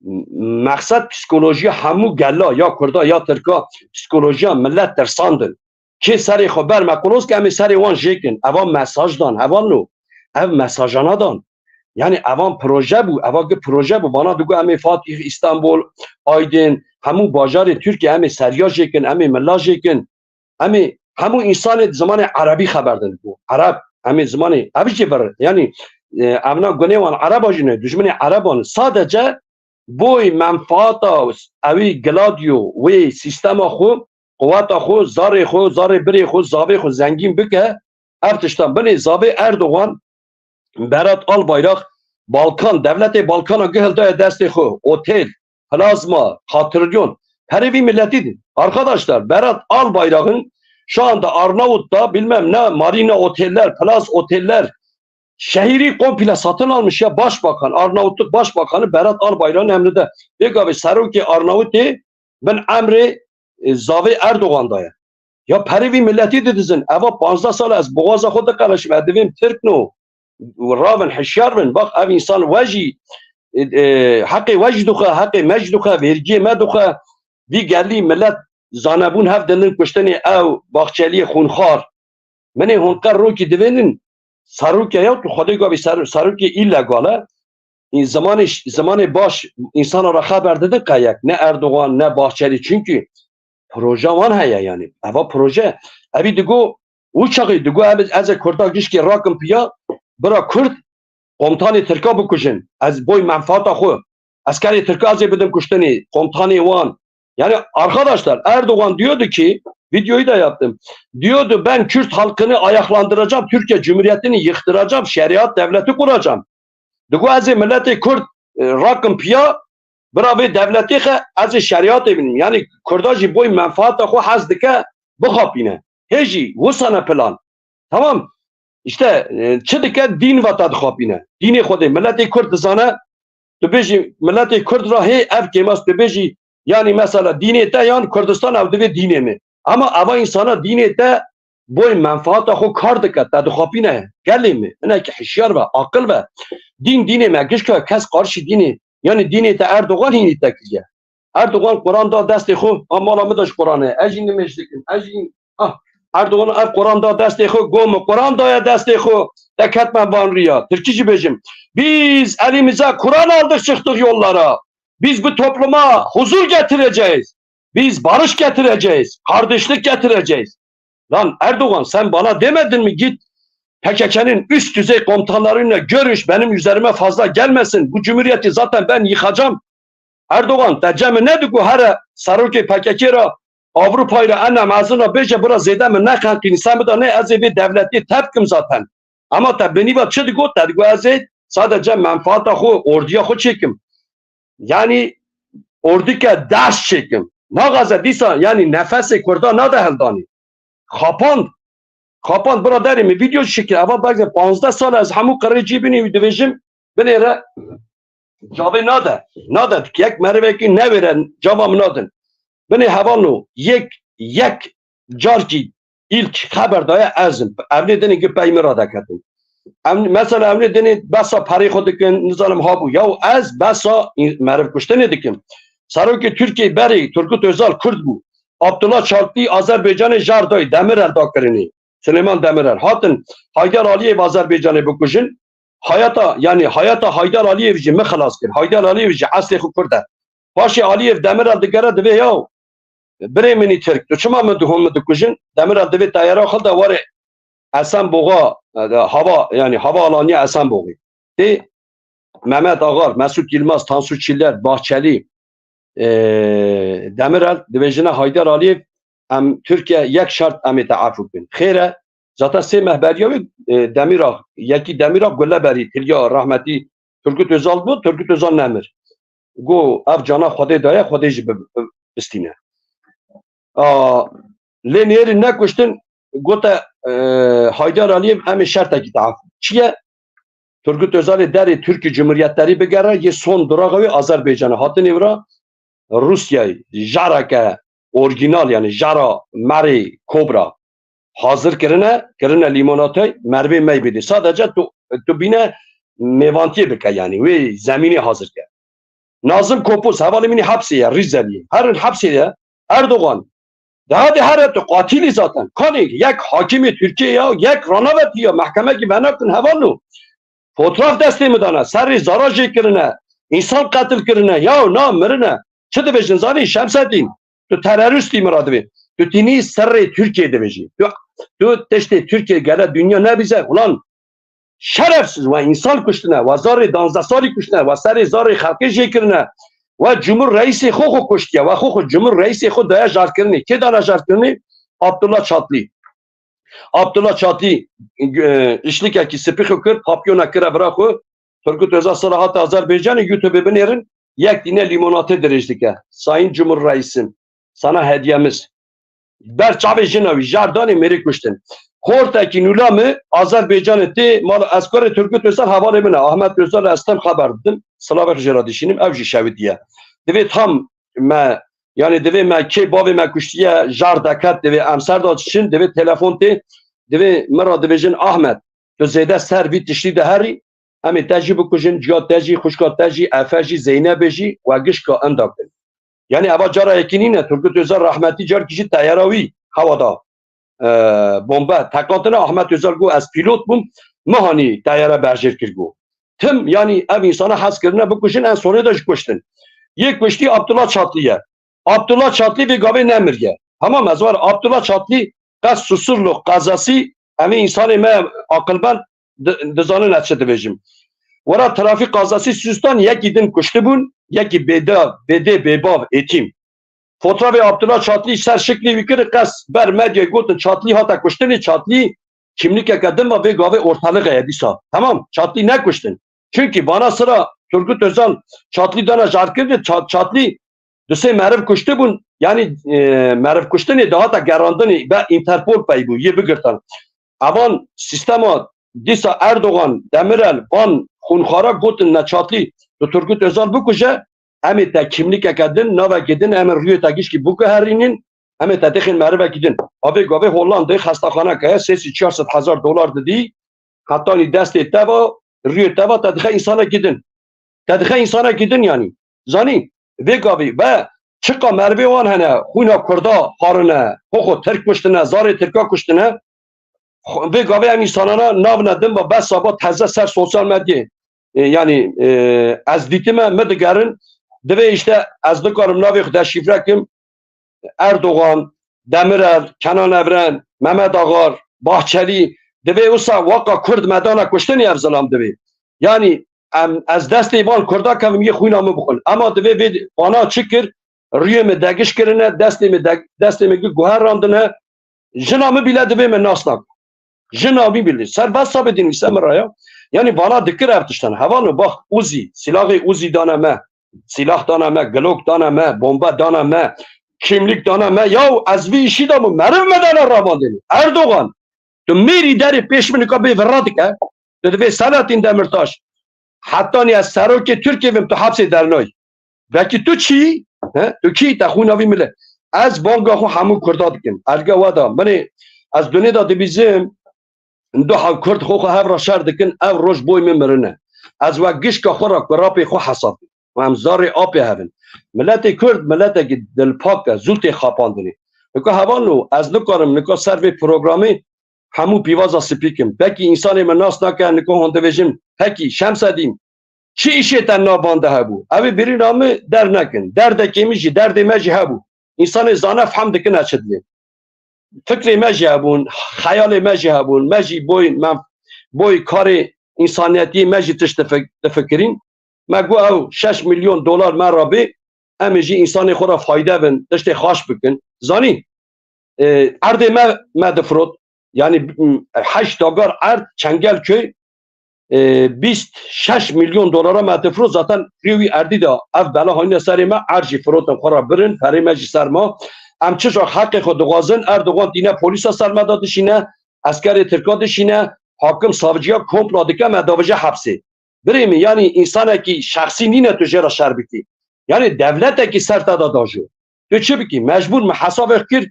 m-, mexsed psikolojiya hemû gela, ya Kurda, ya Tirka, psikolojiya millet tirsandin. Kê serê xwe ber me quloz ke em ê serê wan jêkin. Eva mesaj dan, hevalno. Ev mesajana dan. Yani evan proje bû, eva gi proje bû. Bana digo em ê Fatih, Îstanbul, Aydin, hemû bajarê Tirkiye em ê seriyajê kin, em ê milajê kin. Em ê hemû însanê di zimanê erebî xeber din. Ereb, em ê zimanê, ev jî vir, yani, e, evna gunê wan ereba jî ne, dijminê ereban. Sadece boy menfaata ewî Gladio wê sîstema xwe, quweta xwe, zarê xwe, zarê birê xwe, zavê xwe zengîn bike. Ev tiştan binê zavê Erdogan, Berat Albayrak, Balkan, devletê Balkana gihil daye destê xwe, otel, plazma, katrilyon. Perê vî milletî din. Arkadaşlar, Berat Albayrak'ın şu anda Arnavut'ta bilmem ne marina oteller, plaz oteller, şehri komple satın almış ya başbakan, Arnavutluk başbakanı Berat Albayrak'ın emrinde. Vê gavê serokê Arnavutê bin emrê, e, zavê Erdogan daye. Ya perê vî milletî didizin. Eva panzdeh sal ez boğaza xwe diqeleşim. Ez divêm Tirk no. Ravin, hişyar bin. Bak, ev insan we jî, e, e, heqê we jî dixwe, heqê me jî dixwe, vergiyê me dixwe. Vî gelî millet zanebûn hev dindin kuştinê ew Bahçeliyê xûnxar. Minê hûn qe rokî divênin, serokê ya tu xwedê gavî ser-, serokê îlegal e. Ê, zimanê ş-, zimanê baş însana re xeber didin qe yek. Ne Erdogan, ne Bahçeli. Çunkî proje wan heye yani. Eva proje. Evî digo, û çaxî digo, ev, ez ê Kurda gişkê rakim piya, bira Kurd, komutanê Tirka bikujin. Ez boy menfaata xwe. Eskerê Tirka ez ê bidim kuştinê, komutanê wan. Yani arkadaşlar, Erdogan diyordu ki, videoyu da yaptım. Diyordu, "Ben Kürt halkını ayaklandıracağım, Türkiye Cumhuriyeti'ni yıktıracağım, şeriat devleti kuracağım." Digo ez ê milletê Kurd, e, rakim piya, bira vê devletê xe, ez ê şeriatê binim. Yani Kurda jî boy menfaata xwe hez dike, bixapîne. Hê jî, wisa ne plan. Tamam. İşte, e, çi dike? Dîn ve te dixapîne. Dînê Xwedê. Milletê Kurd dizane, tu bêjî, milletê Kurd ra hê ev kêmas, tu bêjî, yani mesela dînê te yan Kurdistan ew divê dînê min. Ama eva insana dînê te boy menfaata xwe kar dike, te dixapîne. Gelê min, hinekî hişyar ve, aqil ve. Dîn dînê me, gişka kes qarşî dînê, yani dînê te Erdogan hînî te kiriye. Erdogan Quran da destê xwe, a mala min de ji Quran e. Ez jî nimêj dikim, ez jî, ah, Erdogan ev Quran da destê xwe, go min Quran daye destê xwe, te ketme van riya. Tirkî jî bêjim. Biz elimize Kur'an aldık çıktık yollara. Biz bu topluma huzur getireceğiz. Biz barış getireceğiz. Kardeşlik getireceğiz. Lan Erdoğan, sen bana demedin mi git P K K'nin üst düzey komutanlarıyla görüş, benim üzerime fazla gelmesin. Bu cumhuriyeti zaten ben yıkacağım. Erdoğan, te cem min nedigo here serokê P K K ra Avrupayê ra ene mezin ra bêje bira zêde min neqenqînî, sen bida ne ez ê vê devletê tepkim zaten. Ama te binî va çi digo? Te digo ez ê sadece menfaata xwe, ordiya xwe çêkim. Yani ordike ders çêkim. Naxaze dîsa yani nefesê Kurda nade heldanî. Xapand. Xapand biraderê min, video çêkir. Eva belki panzdeh sal ez hemû qirê cî binî wî dibêjim. Binêre cavê nade. Nade. Yek merivekî newêre cava min nadin. Binê hevalno yek, yek carkî ilk xeber daye ez im. Evnê dinê gi pey min ra deketin. Em, mesela evnê dinê besa perê xwe dikin, nizanim habû. Yaw ez besa in-, meriv kuştinê dikim. Serokê Tirkiyê berê Turgut Özal Kurd bû. Abdullah Çaltî Azerbaycanê jar dayî, Demirel dakirinê. Süleyman Demirel. Hatin Haydar Aliyev Azerbaycanê bikujin. Hayata, yani hayata Haydar Aliyev jî min xilas kir. Haydar Aliyev jî eslê xwe Kurd e. Paşê Aliyev Demirel digere divê yaw. Birê min î Tirk, tu çima min dihon min dikujin? Demirel divê teyara xwe de were Esenboğa, e, hava, yani hava alaniya Esenboğê. Tê Mehmet Ağar, Mesut Yilmaz, Tansu Çiller, Bahçeli, e, Demirel, dibêjine Haydar Aliyev, em Tirkiye yek şart em ê te efû bikin. Xêr e, zaten sê meh beriya wê, e, Demîrax, yekî Demîrax gule berî, tiliya rahmetî Turgut Özal bû, Turgut Özal nemir. Go, ev cana Xwedê daye, Xwedê jî bi-, bi-, bistîne. A, lê nêrî nekuştin, gote, e, Haydar Aliyev, em ê şertekî te efû. Çi ye? Turgut Özalê derê Tirkî Cumhuriyetlerî bigere, yê son duraxa wê Azerbaycanê. Hatinê vira Rûsyayê, jareke orgînal, yani jara merê Kobra hazir kirine, kirine lîmonatay, merivê me bidê. Sadece tu, tu bîne mêvantiyê bike, yani wê zemînê hazir ke. Nazım Kopuz, hevalê min î hepsê ye, Rizelî. Herin hepsê ye. Erdogan. Daha de here tu qatilî zaten. Kanê yek hakimê Tirkiye ya, yek ranavetî ya, mehkemekî venakin hevalno. Fotraf destê min dane. Serrê zara jê kirine. Însan qetil kirine. Yaw na mirine. Çi dibêjin zanî Şemsedîn? Tu terorîstî min re divê. Tu tînî serrê Tirkiyê dibêjî. Tu, tu tiştê Tirkiyê gere dinya nebîze. Ulan şerefsiz, we însan kuştine, we zarê danzdeh salî kuştine, we serê zarê xelkê jê kirine, we cumhur reîsê xwe xwe kuştiye, we xwe xwe cumhur reîsê xwe daye jarkirinê. Kê dana jarkirinê? Abdullah Çatlî. Abdullah Çatlî, e, îşlikekî spî xwe kir, papyona kire vira xwe. Turgut Özal sira hate Azerbaycanê, YouTubeê binêrin, yek tîne lîmonatê dirêj dike. Sayın Cumhurreisim, sana hediyemiz. Ber çavê jina wî, jar danê mêrê kuştin. Xortekî nûla mi Azerbaycanê tê mal eskorê Turgut Özal hevalê min e. Ahmet Özal ez tim xeber didim. Silavek jê re dişînim, ew jî şewidiye. Divê tam me, yani divê me kê bavê me kuştiye, jar deket, divê em ser de diçin, divê telefon tê, divê min re dibêjin Ahmet, tu zêde ser vî tiştî de herî, em ê te jî bikujin, ciya te jî, xwişka te jî, Efe jî, Zeynebê jî, we gişka enda kin. Yani eva cara yekî nîne, Turgut Özal rehmetî carkî jî teyara wî hewa da, e, bombe teqandine, Ahmet Özal got ez pîlot bûm, min hanî teyare berjêr kir got. Tim, yani ev însana hez kirine bikujin, en sonê de jî kuştin. Yê kuştî Abdullah Çatlî ye. Abdullah Çatlî vê gavê nemiriye. Tamam, ez war Abdullah Çatlî qes Susurlu qazasî, em ê însanê me aqilmend di-, dizanine çi dibêjim. Wera trafîk qazasî Sûstan yekî din kuştibûn, yekî bêda-, bêdê bêbav êtîm. Fotrafê Abdullah Çatlî ser şiklî wî kir, qes ber medyayê gotin Çatlî hate kuştinê, Çatlî kimlikeke din ve vê gavê ortalığa ye dîsa. Tamam, Çatlî nekuştin. Çünkü vana sira Turgut Özal Çatlî dana jarkirinê, Ça-, Çatlî du sê meriv kuştibûn, yani, e, meriv kuştinê dahata gerandinê be Interpol pey bû, yê bigirtan. Evan sîstema dîsa Erdogan, Demirel, van xûnxara gotin ne Çatlî, tu Turgut Özal bikuje, em ê te kimlikeke din, navekê din, em ê rûyê te gişkî biguherînin, em ê te dixin merivekî din. A vê gavê Hollandayê xestaxaneke ye, sê sed çar sed hezar dolar didî, hetanî destê te va, rûyê te va, te dixe însanekî din. Te dixe însanekî din yanî. Zanî, vê gavî ve çiqa merivê wan hene, xwîna Kurda xwarine, xwe xwe Tirk kuştine, zarê Tirka kuştine, xwe-, vê gavê em însanana nav nedin ve bes saba teze ser sosyal medyayê. E, yanî, e, ez dîtime, mi digerin, divê işte ez nikarim navê xwe deşîfre kim, Erdogan, Demirel, Kenan Evren, Mehmet Ağar, Bahçeli, divê wisa waka Kurd me dana kuştinê ev zilam divê. Yanî em, ez destê van Kurda kevim yê xwîna min bixwin. Ema divê vê vana çi kir? Rûyê min degiş kirine, destê min de-, destê min gi guherandine. Jina min bîle divê min nas nake. Jina min bîle. Ser WhatsAppê dinivîse min re ya. Yanî vana dikir ev tiştan. Hevalno bax Uzi, silahê Uzi dane me. Silah dane me, Glock dane me, bombe dane me, kimlik dane me. Yaw ez vî îşî de bû, meriv me dane ravandinê. Erdogan, tu mêrî derê pêş min nika bê vira dike. Tu divê Selahattin Demirtaş, hetanî ez serokê Tirkiyê bim, tu hepsê dernayî. Vekî tu çî? He? Tu kî te xwîna vî milê? Ez banga xwe hemû Kurda dikim. Erge we da, min ê, ez dunê de dibîzim, du hev Kurd xwe xwe hev re şer dikin, ev roj boy min mirine. Ez we gişka xwe re kurapê xwe hesab dikim. Em zarê apê hevin. Miletê Kurd, miletekî dilpak e, zû tê xapandinê. Nika hevalno, ez nikarim, nika ser vê programê hemû pîvaza spî kim. Pekî însanê min nas nake, nika hûn dibêjin, pekî, Şemsedîn, çi îşê te nav van de hebû? Ew ê birîna min dernekin. Derdekê min jî, derdê me jî hebû. Însanê zane fehm dikine çi divê. Fikrê me jî hebûn, xeyalê me jî hebûn. Me jî boy, me, boy karê însaniyetiyê me jî tişt difi-, difikirîn. Me got ew şeş milyon dolar me re bê, em ê jî însanê xwe re fayde bin, tiştê xaş bikin. Zanî, e, erdê me, me difirot. Yanî, m, heşt dagar erd, Çengelköy, e, bîst şeş milyon dolara me difirot. Zaten rê wî erdî de ev bela hayne serê me, erd jî firotin xwe re birin, perê me jî ser ma. Em çi ca heqê xwe dixwazin, Erdogan tîne polîsa ser me de dişîne, eskerê Tirka dişîne, hakim savciya komplo dike, me davije hepsê. Birê min, yanî însanekî şexsî nîne tu jê re şer bikî. Yanî dewletekî ser te de dajo. Tu çi bikî? Mecbûr min hesabek kir.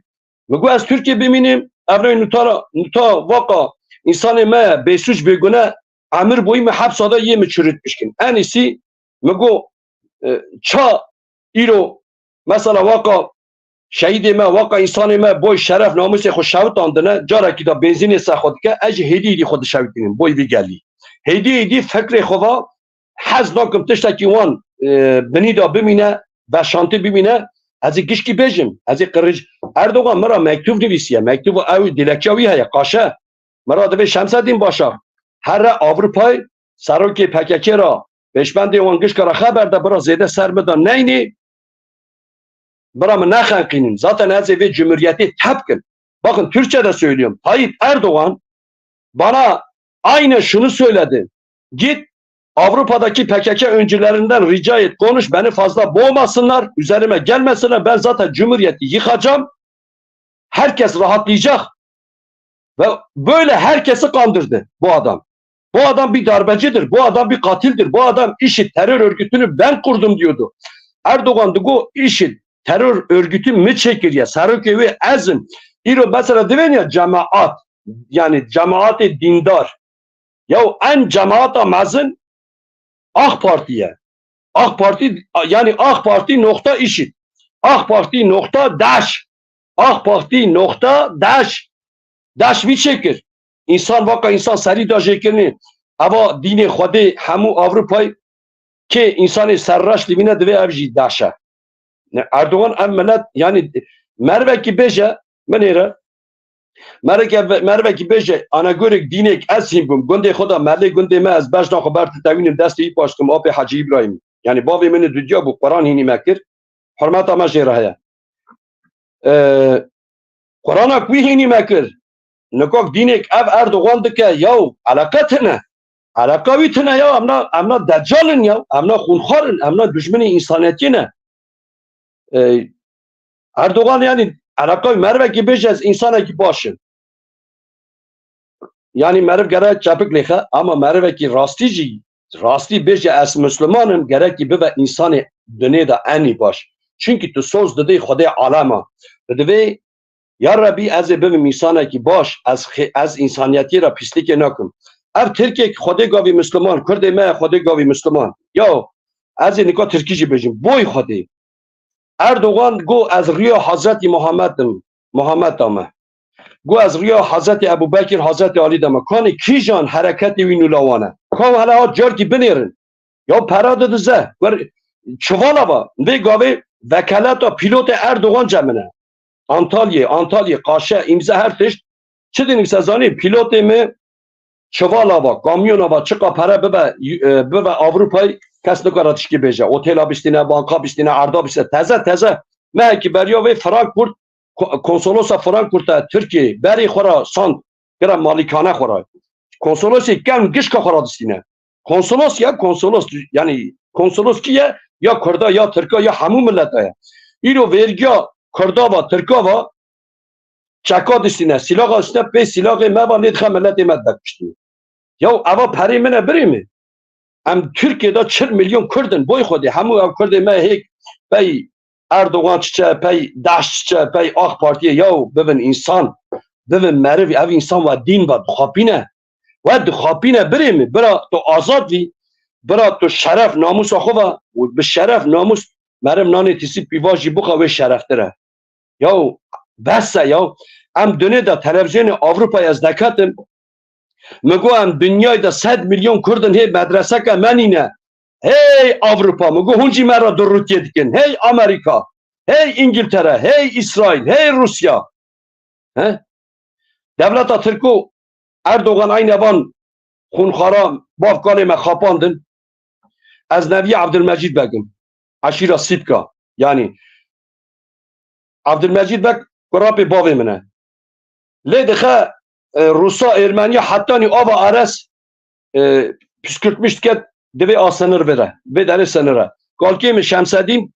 Min got ez Tirkiyê bimînim. Ev rey nûtara, nûta waka însanê me bêsûc bêgune emir boyî min hepsa de yê min çirût bişkin. En îsî min got, e, ça îro mesela waka şehîdê me, waka însanê me boy şeref namûsê xwe şewitandine, carekî de benzînê ser xwe dike, ez jî hêdî hêdî xwe dişewitînim boy vî gelî. Hêdî hêdî fikrê xwe va, hez nakim tiştekî wan, e, binî de bimîne, veşantî bimîne, ez ê gişkî bêjim, ez ê qirij. Erdogan min re mektûv nivîsiye, mektûv ew dilekçiya wî heye, qaşe. Min re divê Şemsedîn Başar here Ewropayê serokê P K K re, pêşbendê wan gişka re xeber de, bira zêde ser min de neynê, bira min nexenqînin. Zaten ez ê vê cumhuriyetê tep kim. Bakın, Türkçe de söylüyorum. Tayyip Erdoğan bana aynı şunu söyledi. Git Avrupa'daki P K K öncülerinden rica et, konuş, beni fazla boğmasınlar, üzerime gelmesinler. Ben zaten cumhuriyeti yıkacağım. Herkes rahatlayacak. Ve böyle herkesi kandırdı bu adam. Bu adam bir darbecidir, bu adam bir katildir, bu adam işi terör örgütünü ben kurdum diyordu. Erdogan digo işi terör örgütü mi çekiriye, serokê wê ez im. Îro mesela divên ya cemaat, yani cemaatê dîndar. Ya en cemaata mezin AK Parti ye. AK Parti, yani AK Parti nokta işit. AK Parti nokta DAEŞ. AK Parti nokta DAEŞ. DAEŞ vî çêkir. Însan vaka însan serî da jêkirinê. Eva dînê Xwedê hemû Ewropayê kê însanê serreş dibîne divê ev jî DAEŞ e. Ne, Erdogan ev milet, yani mervekî bêje, min êre, mereke-, mervekî bêje, anagorek dînek ez hîn bûm, gundê xwe de melê gundê me, ez bejna xwe ber titewînim, destê wî paş dikim, apê Hecî Îbrahîm. Yani bavê min ê dudiya bû, Quran hînî me kir, hurmeta me jê re heye. Ee, Qurana ku wî hînî me kir. Nikak dînek ev Erdogan dike, yaw, eleqe tine. Eleqa wî tine ya, emna, emna deccal in ya, emna xûnxar in, emna dijminê însaniyetiyê ne. Ee, Erdogan yani eleqa wî merivekî bêje ez însanekî baş im. Yani meriv gere çepik lêxe, ama merivekî rastî jî, rastî bêje ez Misliman im, gerekî bibe însanê dinê de enî baş. Çünkü tu soz didê Xwedê alema. Tu divê, ya Rebî, ez ê bibim însanekî baş, ez xê-, ez însaniyetiyê re pîslîkê nakim. Ev Tirkek Xwedê gavî Misliman, Kurdê me Xwedê gavî Misliman. Ya ez ê nika Tirkî jî bêjim, boy Xwedê. Erdogan got, ez riya Hazretî Muhammed im, Muhammed de me. Got, ez riya Hazretî Ebu Bekir, Hazretî Alî de me. Kanê kîjan hereketê wî nûlawan e? Ka hela hat carkî binêrin. Ya pera didize. Wer çivala va. Vê gavê vekeleta pîlotê Erdogan ce min e. Antalyê, Antalyê, qaşe, îmze, her tişt. Çi dinivîse zanî? Pîlotê min çivala va, kamyona va, çiqa pere bibe, e, bibe Avrupayê, kes nikare tişkî bêje. Otela bistîne, banka bistîne, erda bistîne. Teze, teze. Mehekî beriya vê Frankfurt, ko-, konsolosa Frankfurta Tirkiyê, berê xwe ra sand, kire malikane xwe ra. Konsolosê kevn gişka xwe ra distîne. Konsolos ya, konsolos, yani konsolos kî ye? Ya Kurda, ya Tirka, ya hemû mileta ye. Îro vergiya Kurda va, Tirka va, çeka distîne, silaxa distîne, pê silaxê me va lê dixe miletê me dide kuştinê. Ya eva perê min e birê min. Em Tirkiyê de çil milyon Kurd in, boy Xwedê, hemû ev Kurdê me hêk pey Erdogan çiçe, pey DAEŞ çiçe, pey AK Partiyê, ya bibin însan, bibin meriv, ev însan ve dîn ve dixapîne. We dixapîne birê min, bira tu azad vî, bira tu şeref namûsa xwe ve, û bi şeref namûs meriv nanê tîsî pîva jî bixwe wê şereftir e. Yaw, bes e yaw. Em dunê de televîzyonê Avrupayê ez deketim. Mi got, em dinyayê de sed milyon Kurd in, hê medreseke me nîne. Hey Avrupa, mi got, hûn jî me re durûtiyê dikin. Hey Amerika, hey Îngiltere, hey Îsraîl, hey Rûsya. He? Dewleta Tirk û Erdogan eyne van xûnxara bav kalê me xapandin. Ez neviyê Abdülmecid Beg im. Eşîra Sîpka. Yani Abdülmecid Beg kurapê bavê min e. Lê dixe, e, Rûsa, Ermeniya hetanî ava Ares, e, püskürtmüş diket, divê a senir vere. Vê derê senire. Kalkê min Şemsedîn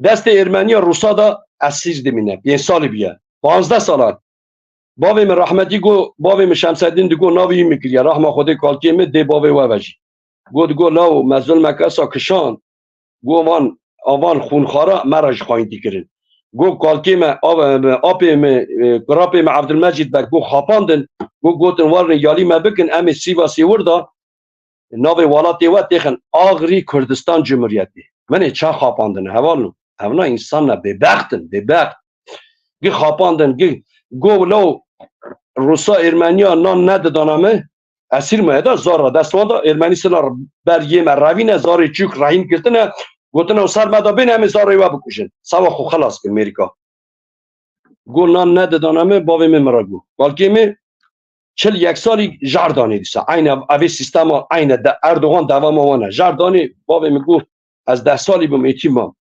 destê Ermeniya Rûsa da esîr dimîne. Pênc salî bûye. Panzdeh salan. Bavê min rehmetî got, bavê min Şemsedîn digot, navê wî min kiriye. Rehma Xwedê kalkê min dê bavê we ve jî. Got, digot, law, me zulmeke sa kişand. Got, van, avan xûnxara me re ji xayîntî kirin. Got, kalkê me, av-, apê me, e, kurapê me Abdülmecid Beg, got, xapandin. Got, gotin, warin yalî me bikin, em ê Sîvasê wir da navê welatê we têxin Agri Kurdistan Cumhuriyeti. Min ê ça xapandine, hevalno. Hevna însan ne, bêbext in, bêbext. Gi xapandin, gi, go lo Rûsa Ermeniya nan nedidana me, Esîr maye da zar ra dest wan da, Ermenî sila ber yê me revîne, zarê çûk rehîn girtine, gotine, û ser me da bêne, em ê zarê we bikujin. Sawa xwe xelas kin Mêrika. Got, nan nedidana min, bavê min min re got. Balkê min çil yek salî jar danê dîsa. Eyne ev, evê sîstema eyne de Erdogan dewama wan e. Jar danê, bavê min got, ez deh salî bûm, êtîm mam.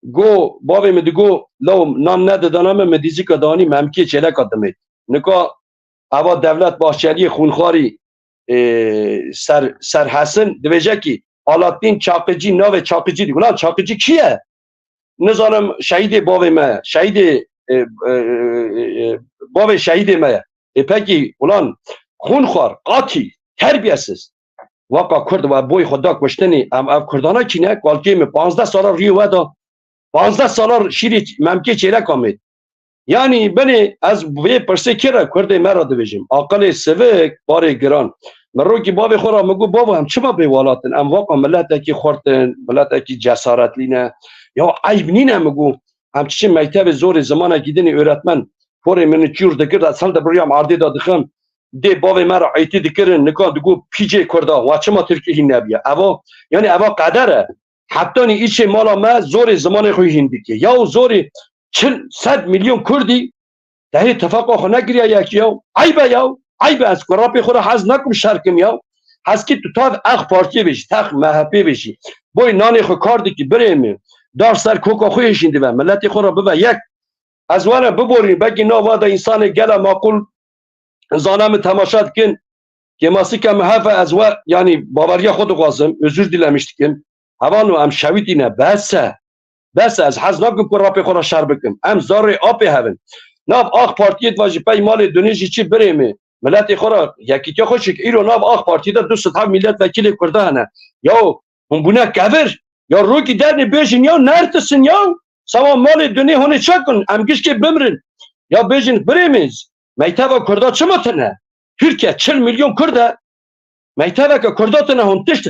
Got, bavê min digot, law nan nedidana min, min dîzika danî, me em kê çêleka dimêt. Nika eva Devlet Bahçeliyê xûnxwarî, e, ser, ser hesin, dibêje kî Alaaddin Çakıcı, navê Çakıcı dî. Ulan Çakıcı kî ye? Nizanim şehîdê bavê me, şehîdê, e, e, e, e, bavê şehîdê me ye. E pekî, ulan xûnxwar, qatî, terbiyesiz. Waka Kurd we boy xwe da kuştinî, em ev Kurdana kî ne, kalkê min panzdeh sala rûyê we da. Panzdeh sala şîrê memkê çêlek amêt. Yanî binê ez vê pirsê kê re, Kurdê me re dibêjim. Aqilê sivik, barê giran. Min rokî bavê xwe re min got, bavo, em çima bê welat in? Em waka miletekî xurt in, miletekî cesaretlî ne. Ya eyb nîne, min got, em çiçin mektevê zorê zimanekî dinê, öğretmen porê min çûr dikir, ez hel de biriyam erdê de dixim. Dê bavê me re êtî dikirin, nika digot, pîcê Kurda, wa çima Tirkî hîn nebiye? Eva, yanî eva qeder e. Heptanî îçê mala me zorê zimanê xwe hîn dike. Yaw zorê çil sed milyon Kurdî dehê tifaqa xwe nekiriye yekî yaw. Eyb e yaw. Eyb e, ez kurapê xwe re hez nakim şer kim yaw. Heskî tu tav ex partiyê bêjî, tex M H P bêjî. Boy nanê xwe kar dikî birê min. Dar ser koka xwe hêşîn dibe. Miletê xwe re bibe yek. Ez were biborîn, belkî nava de însanê gele maqûl zana min temaşa dikin. Kêmasîka min heve ez we, yanî baweriya xwe dixwazim, özür dilemiş dikim. Hevalno em şewitîne, bes e. Bes e, ez hez nakim ku rapê xwe re şer bikim. Em zarê apê hevin. Nav Ak Partiyê diva ji pey malê dunê jî çi birê min. Miletê xwe re, yekîtiya xwe çik. Îro nav Ak Partiyê de du sed hev milletvekilê Kurda hene. Yaw, hûn bûne kevir. Ya rokî dernê bêjin ya, nertisin ya. Sawa malê dunê hûnê çakin, em gişkê bimrin. Ya bêjin birê min, mekteva Kurda çima tune? Türkiye çil milyon Kurd e. Mekteveke Kurda tune hûn tişt.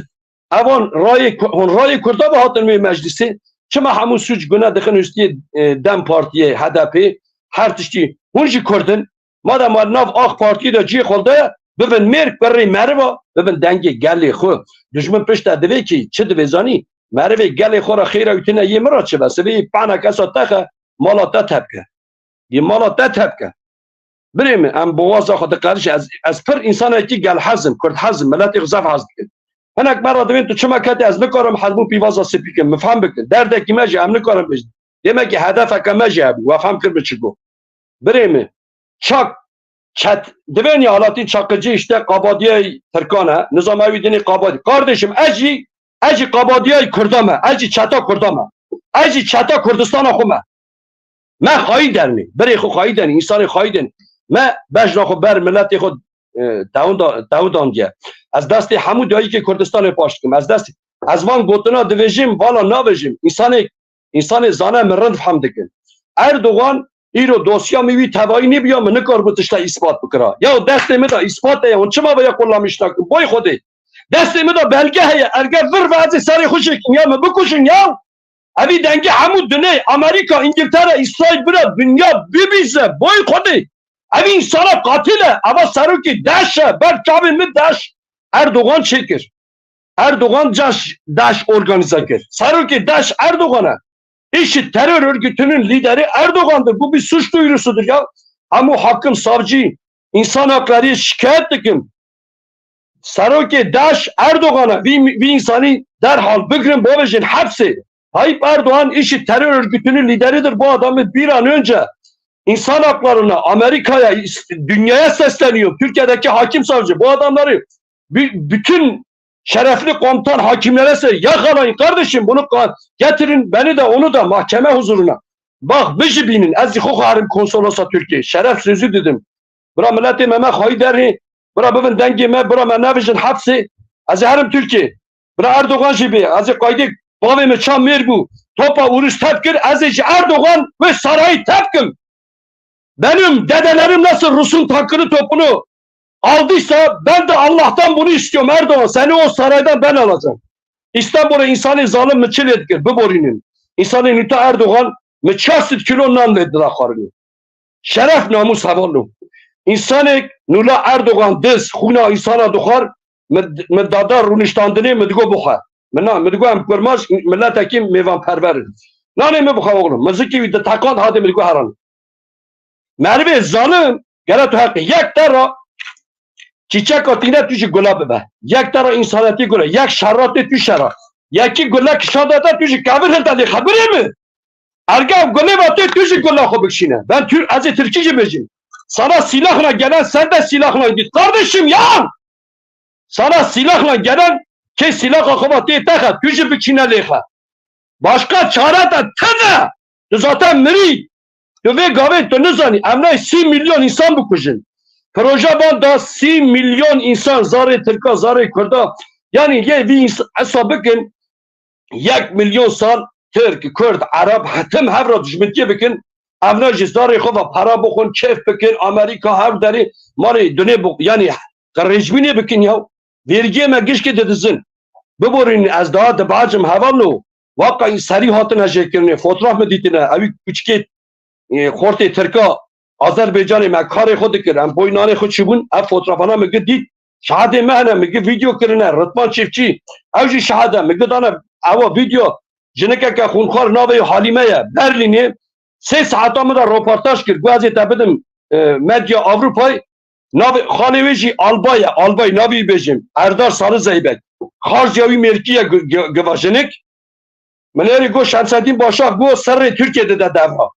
Evan rayê Ku-, hûn rayê Kurda bi hatin wê meclisê. Çima hemû suç gune dixin üstiyê, e, DEM Partiyê, H D P, her tiştî. Hûn jî Kurd in. Madem wan nav Ak Partiyê de cihê xwe de, bibin mêr, kurê meriva, bibin dengê gelê xwe. Dijmin pişt te divê kî, çi divê zanî? Merivê gelê xwe re xêra wî tune yê min re çi be? Sivê yê panek esa texe, mala te tepke. Yê mala te tepke. Birê min, em boğaza xwe diqerişe. Ez, ez pir însanekî gelhezim, kurdhezim, miletê xwe zef hez dikim. Hinek me re divên tu çima ketî, ez nikarim hezbû pîvaza spî kim, min fehm bikin. Derdekî me jî em nikarin bijin. Demek ki hedefeke me jî hebû, we fehm kir bi çi got. Birê min, çak, çet, divên ya Alaaddin Çakıcı işte qabadiyay Tirkan e, nizam ew wî dinê qabadî. Kardeşim, ez jî, ez jî qabadiyay Kurda me, ez jî çeta Kurda me. Ez jî çeta Kurdistana xwe me. Me xayîn dernê, birê xwe xayîn dernê, însanê xayîn dernê. Me bejna xwe ber miletê xwe, e, tewin da-, tewin dandiye. Ez destê hemû dayikê Kurdistanê paş dikim. Ez destê, ez van gotina divêjim, vala navêjim. Însanê, însanê zane min rind fehm dikin. Erdogan îro dosya min wî tevayî nêbiya, min nikaribû tişta îspat bikira. Ya destê min de îspat heye, hûn çima vêya kullanmış nakin? Boy Xwedê. Destê min de belge heye, erge vir ve ez ê serê xwe çêkim ya, min bikujin ya. Evî dengê hemû dunê, Amerîka, Îngiltere, Îsraîl, bira dinya bibîze, boy Xwedê. Evî însana qatil e, eva serokê DAIŞ e, ber çavên min DAIŞ Erdogan çêkir. Erdogan DAIŞ, DAIŞ organîze kir. Serokê DAIŞ Erdogan e. Işi terör örgütünün lideri Erdogan'dır. Bu bir suç duyurusudur ya. Hemû hakim, savcı, insan hakları şikayet dikim. Serokê DAIŞ Erdogan'a, vî, vî însanî derhal bigirin, bavêjin hepsê. Tayyip Erdoğan işi terör örgütünün lideridir. Bu adamı bir an önce insan haklarına, Amerika'ya, is-, dünyaya sesleniyor. Türkiye'deki hakim savcı bu adamları bü-, bütün şerefli komutan hakimlere se-, yakalayın kardeşim, bunu ka-, getirin beni de onu da mahkeme huzuruna. Bak, bijî bînin, ez jî xwe xwarim konsolosa Türkiye. Şeref sözü dedim. Bira miletê me me xayî derê, bira bibin dengê me, bira me nevijin hepsê. Ez ê herim Tirkiyê. Bira Erdogan jî bê. Ez ê qaydê bavê min ça mêr bû. Topa Urus tep kir, ez ê ji Erdogan wê sarayî tep kim. Benim dedelerim nasıl Rus'un tankını topunu aldıysa ben de Allah'tan bunu istiyorum Erdoğan. Seni o saraydan ben alacağım. İstanbul'a insanı zalim mi çile dikir, biborînin. İnsanê nûta Erdogan mi çar sed kilo nan lê dida xwarinê. Şeref namûs hevalno. Însanek Nûla Erdogan diz xûna însana dixwar, min, min dada rûniştandinê min digo bixwe. Min na, min digo em kurmaş miletekî mêvanperver in. Nanê min bixwe oxlum. Min zikî wî diteqand hadê min digo heran. Merivê zalim, gere tu heqî. Yek te ra çîçeka tîne tu jî gula bibe. Yek te ra însanetî gula. Yek şerra tê tu şerra. Yekî gula kişanda te tu jî kevir hilde lê xebirê min. Erge ev gulê ve tê tu jî gula xwe bikişîne. Ben Tür-, ez ê Tirkî jî bêjim. Sana silahla gelen sen de silahla git. Kardeşim ya! Sana silahla gelen kê silaha xwe va tê texe, tu jî bikişîne lê xwe. Başka çare te tine. Tu zaten mirî. Tu vê gavê tu nizanî. Em nayê sî milyon însan bikujin. Proje van da sî milyon însan zarê Tirka, zarê Kurda. Yanî lê vî însan hesab bikin. Yek milyon sal Tirk, Kurd, Ereb, hetim hev re dijmitiyê bikin. Evna jî zarê xwe ve para bixwin, kêf bikin, Amerîka her derê malê dunê bi, yanî qirêjbînê bikin ya. Vergiyê me gişkê didizin. Biborîn ez daha dibacim hevalno. Waka serî hatine jêkirinê. Fotraf mi dîtine. Ewî kuçikê, e, xortê Tirka Azerbaycanê me karê xwe dikir. Em boy nanê xwe çibûn. Ev fotrafana mi gi dît. Şahidê me hene, mi gi vîdeo kirine. Ritman Çiftçî. Ew jî şahid e. Mi gi dane ewa vîdeo. Jinikeke xûnxwar navê Halîme ye. Berlînê. Sê saeta min de roportaj kir. Got ez ê te bidim, e, medya Avrupayê. Navê xalê wê jî albay e. Albay navî bêjim. Erdar Sarı Zeybek. Xarciya wî mêrkî ye gi-, gi-, giva jinik. Min êrî got Şemsedîn Başak got serrê Tirkiyê dide devra.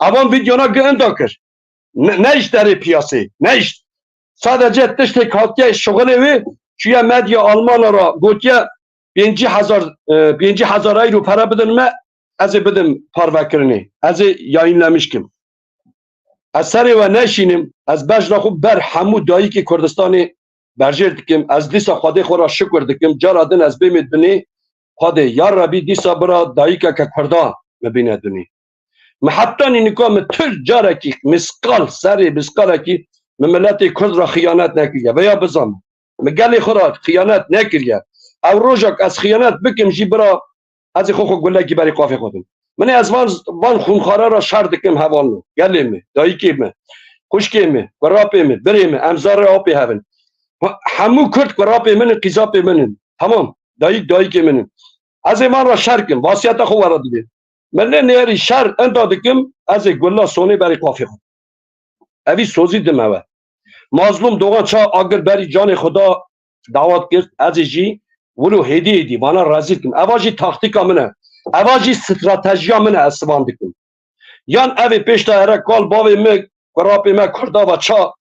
Evan vîdyona gi inda kir. Ne, ne îşt derê piyasê. Ne îşt. Sadece tiştê hatiye şixulê wê çûye medya Almana ra gotiye pêncî hezar, e, pêncî hezar euro para bidin me, ez ê bidim parvekirinê. Ez ê yayınlamış kim. Ez serê we neşînim, ez bejna xwe ber hemû dayikê Kurdistanê berjêr dikim, ez dîsa Xwedê xwe re şikir dikim, cara din ez bêmê dinê Xwedê, ya Rebî dîsa bira dayikeke Kurda me bîne dinê. Me heta nînika me tu carekî misqal serê misqalekî me miletê Kurd re xiyanet nekiriye. Veya bizan, me gelê xwe re xiyanet nekiriye. Ew rojek ez xiyanet bikim jî bira ez ê xwe xwe gulekî berî qafê xwe dim. Min ê ez van, van xûnxara re şer dikim hevalno. Gelê me, dayikê me, xwişkê me, kurapê me, birê me, em zarê apê hevin. Hemû Kurd kurapê min in, qîzapê min in. Tamam, dayik dayikê min in. Ez ê van re şer kim, vasiyeta xwe were dibê. Min lê nêrî şer enda dikim, ez ê gulla sonê berî qafê xwe. Evî sozî dime we. Mazlûm Dogan ça agir berî canê xwe da dawat kir, ez ê jî wilo hêdî hêdî vana rezîl kim. Eva jî taktîka min e. Eva jî stratejiya min e, ez sivan dikim. Yan ev ê pêş de here kal bavê me, kurapê me Kurda ve ça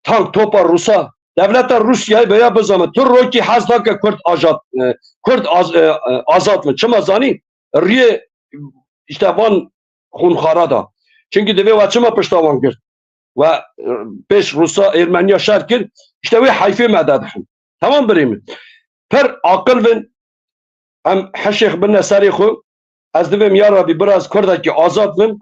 tank topa Rûsa. Devleta Rûsyayê veya bizanme, tu rokî hez nake Kurd ajat, e, Kurd az-, e, e, azad bin. Çima zanî? Riyê işte van xûnxara da. Çimkî divê we çima pişta wan girt? We, e, pêş Rûsa Ermeniya şer kir, işte wê heyfê me de dixin. Tamam birê min. Pir aqil bin, em heşêx binne serê xwe. Ez divêm ya Rabî bira ez Kurdekî azad bin.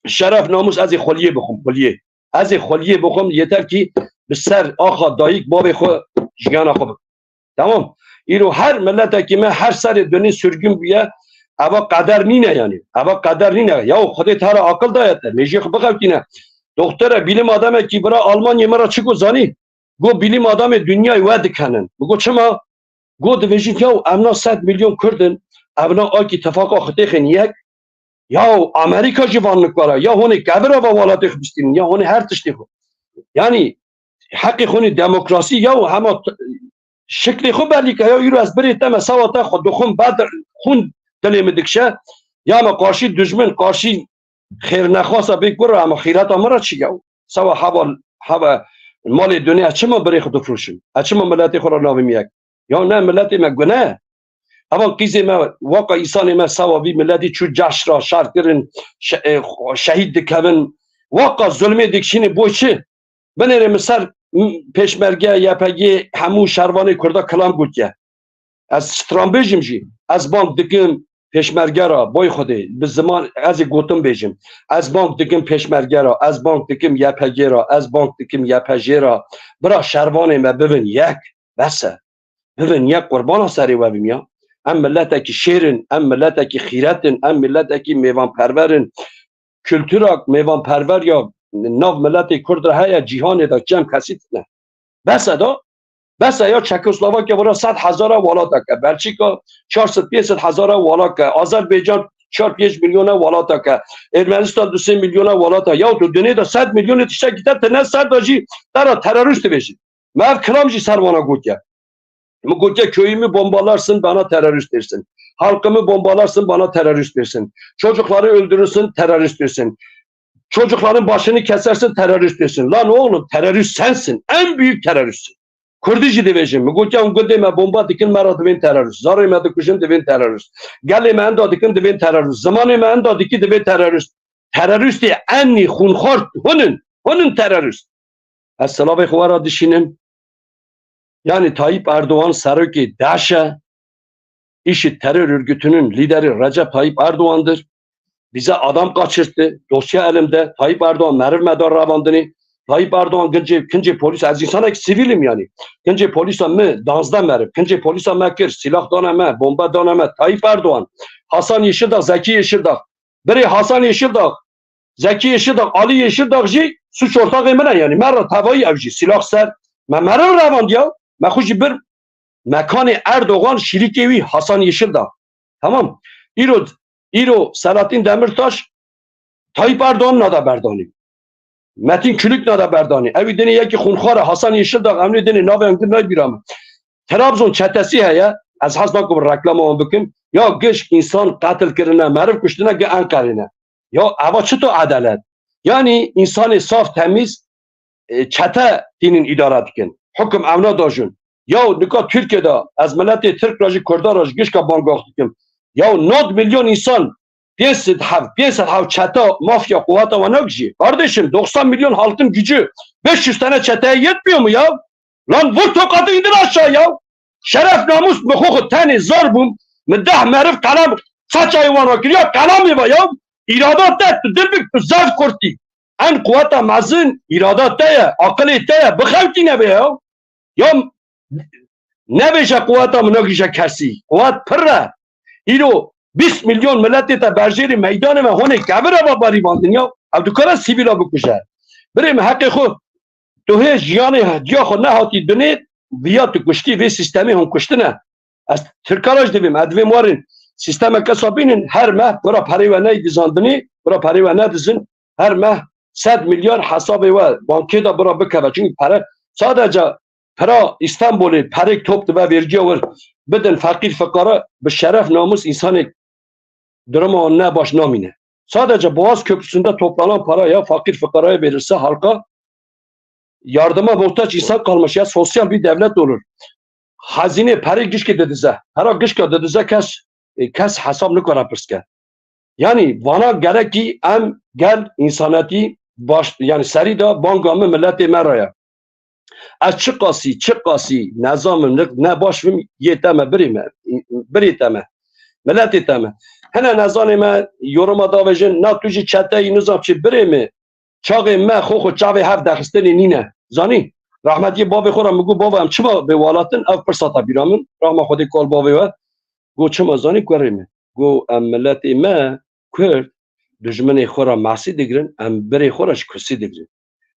Şeref namûs ez ê xweliyê bixwim, xweliyê. Ez ê xweliyê bixwim, yeter kî bi ser axa dayik bavê xwe jiyana xwe bikim. Tamam. Îro her miletekî me her serê dunê sürgün bûye. Eva qeder nîne yanî. Eva qeder nîne. Yaw Xwedê te re aqil daye te. Mêjiyê xwe bixewtîne. Doxtere, bilim adamekî bira Almanyê min re çi got zanî? Got bilim adamê dinyayê we dikenin. Min got çima? Got dibêjin yaw evna sed milyon Kurd in. Evna akî tefaqa xwe têxin yek. Yaw Amerîka jî van nikara. Ya honê kevira ve welatê xwe bistînin. Ya honê her tiştê xwe. Yanî heqê xwe nî demokrasî ya û hema t-, şiklê xwe belî ke ya îro ez birê te me sewa te xwe dixwim bed xûn dilê min dikişe. Ya me qarşî dijmin, qarşî xêrnexwasa bê kura ama xîreta min re çi ya? Sewa heva, heva malê dunê ez çima birê xwe difroşim? Ez çima miletê xwe re navim yek? Ya ne miletê me gune? Evan qîzê me, waka îsanê me sewa vî miletî çû cehş ra şer kirin, şe-, e, şehîd dikevin. Waka zulmê dikişînê bo çi? Binêrê min ser, m-, pêşmerge, Y P G, hemû şervanê Kurda kilam gotiye. Ez stran bêjim jî, ez bang dikim pêşmerge ra, boy Xwedê, bi ziman ez ê gotin bêjim. Ez bang dikim pêşmerge ra, ez bang dikim Y P G ra, ez bang dikim Y P J ra. Bira şervanê me bibin yek, bes e. Bibin yek qurbana serê we bim ya. Em miletekî şêr in, em miletekî xîret in, em miletekî mêvanperver in. Kultura mêvanperver ya nav miletê Kurd re heye, cîhanê de çend kesî tune. Bes e da, bes e ya Çekoslovakya vira sed hezara walata ke, Belçîka çar sed pênc sed hezara wala ke, Azerbaycan çar pênc milyona walata ke, Ermenistan du sê milyona walata. Ya tu dinê de sed milyonê tiştekî te tine ser de jî te re terorîst dibêjin. Me ev kilam jî ser vana gotiye. Min gotiye, köyümü bombalarsın, bana terörist dersin. Halkımı bombalarsın, bana terörist dersin. Çocukları öldürürsün, terörist dersin. Çocukların başını kesersin, terörist dersin. Lan oğlum, terörist sensin. En büyük teröristsin. Kurdî jî dibêjin. Min gotiye, hûn gundê me bomba dikin, me re divên terorist. Zarê me dikujin, divên terorist. Gelê me enda dikin, divên terorist. Zimanê me enda dikî, divê terorist. Teroristê enî xûnxwar hûn in. Hûn in terorist. Ez silavê xwe we re dişînim. Yani Tayyip Erdoğan serokê DAEŞ e. İşi terör örgütünün lideri Recep Tayyip Erdoğan'dır. Bize adam kaçırttı. Dosya elimde. Tayyip Erdoğan meriv me da revandinê. Tayyip Erdoğan kincê, kincê polis, ez insanek sivilim yani. Kincê polisa mi danzde meriv. Kincê polisa me kir. Silah dane me, bomba dane me. Tayyip Erdoğan. Hasan Yeşildağ, Zeki Yeşildağ. Birê Hasan Yeşildağ, Zeki Yeşildağ, Ali Yeşildağ jî suç ortaxê min e, yani me re tevayî ev jî silah ser, me meriv revandiya, me xwe jî bir mekanê Erdoğan, şirîkê wî Hasan Yeşildağ. Tamam. Îro, îro Selahattin Demirtaş Tayyip Erdoğan nada berdanî. Metin Külük nada berdanî. Ew dinê yekî xûnxwar e, Hasan Yeşildağ, em nê dinê navê em din nayê bîra min. Trabzon çetesi heye, ez hez nakim reklama wan bikim. Ya gişk însan qetil kirine, meriv kuştine, gi Enqerê ne. Ya eva çito edalet? Yani insanê saf temiz, e, çete tînin îdare dikin. Hukum evna dajin. Ya nika Türkiye'de ez miletê Tirk re jî Kurda re jî gişka bangax dikim. Ya nod milyon insan, pênc sed hev, pênc sed hev çete, mafya, quweta we nakijî. Kardeşim, doksan milyon halkın gücü, beş yüz tane çeteye yetmiyor mu ya? Lan vur tokatı indir aşağı ya. Şeref namus, mi xwe xwe tenê zar bûm, mi deh meriv qelem saçayê wan ra kiriya, qelamê ve ya. Îrada te, tu dil bik, tu zef kurtî. En quweta mezin, îrada te ye, aqilê te ye, bixewtîne be ya. Ya nebêje quweta min nagîje kesî. Quwet pir e. Îro bîst milyon miletê te berjêrî meydanê me honê kevir e, va barî van dinya. Ev dikare sivîla bikuje. Birê min heqê xwe, tu hê jiyanê diya xwe nehatî dinê, viya tu kuştî, vê sîstemê hûn kuştine. Ez Tirka re jî divêm, ez divêm werin. Sîstemeke sabînin, her meh bira perê we neyî dizandinê, bira perê we nedizin, her meh sed milyar hesabê we bankê de bira bikeve. Çünkü pere, sadece pira Îstanbulê perêk top dibe vergiya wir bidin feqîr fiqara, bi şeref namus insanê duruma wan ne baş namîne. Sadece Boğaz Köprüsü'nde toplanan para ya fakir fikaraya verilse halka yardıma muhtaç insan kalmış ya, sosyal bir devlet olur. Hazine perê gişkê didize. Hera gişka didize kes, e, kes hesab nikare pirske. Yani vana gerekî em gel insanetî baş, yani serî de banga min miletê me re ye. Ez çiqasî, çiqasî nezan bim, ne, ne baş bim, yê te me, birê me, birê te me, miletê te me. Hene nezanê me, yoruma davêjin, na tu jî çete yî, nizam çi, birê me, çaxê me xwe xwe çavê hev dexistinê nîne. Zanî? Rehmetiyê bavê xwe re min got, bava, em çima bê walatin? Ev pirsa te bîra min, rahma Xwedê kal bavê we. Got, çima zanî kurê min? Got, em miletê me Kurd dijminê xwe re mesî digirin, em birê xwe re ji kusî digirin.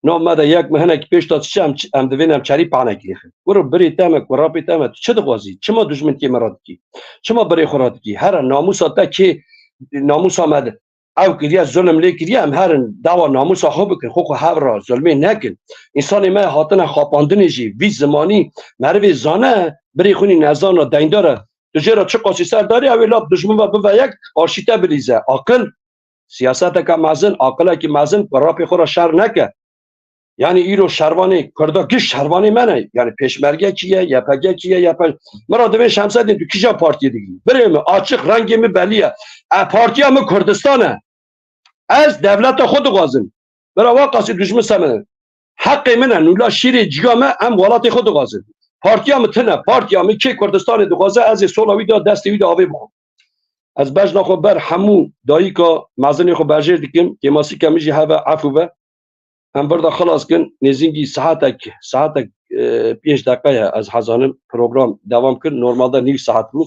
Nav me de yek me hinek pêş de diçe, em, em divên em çerî panekî lêxin. Kuro birê te me, kurapê te me, tu çi dixwazî? Çima dijminkê me re dikî? Çima birê xwe re dikî? Here namusa te kê, namusa me de ew kiriye, zulm lê kiriye, em herin dawa namusa xwe bikin, xwe xwe hev re zulmê nekin. Însanê me hatine xapandinê jî, vî zimanî merivê zane, birê xwe nî nezana, deyndar e. Tu jê re çiqasî ser darî, ew ê lap dijmin ve bive yek, arşî te bilîze. Aqil, siyaseteke mezin, aqilekî mezin, bi rapê xwe re şer neke. Yani îro şervanê Kurda, giş şervanê me ne. Yani pêşmerge kî ye, Y P G kî ye, Y P G. Min re divê Şemsedîn, tu kîja partiyê digî? Birê min, açiq rengê min belî ye. E, partiya min Kurdistan e. Ez devleta xwe dixwazim. Bira wa qasî dijmin se min e. Heqê min e, nûla şîrê ciya me, em welatê xwe dixwazin. Partiya min tune, partiya min kê Kurdistanê dixwaze, ez ê sola wî de, destê wî de avê bixwim. Ez bejna xwe ber hemû dayika mezinê xwe bejêr dikim, kêmasîke min jî heve, efû be. Em vir de xilas kin, nêzîngî saetek, saetek, e, pênc deqe ye, ez hezanim program devam kir, normalde nîv saet bû.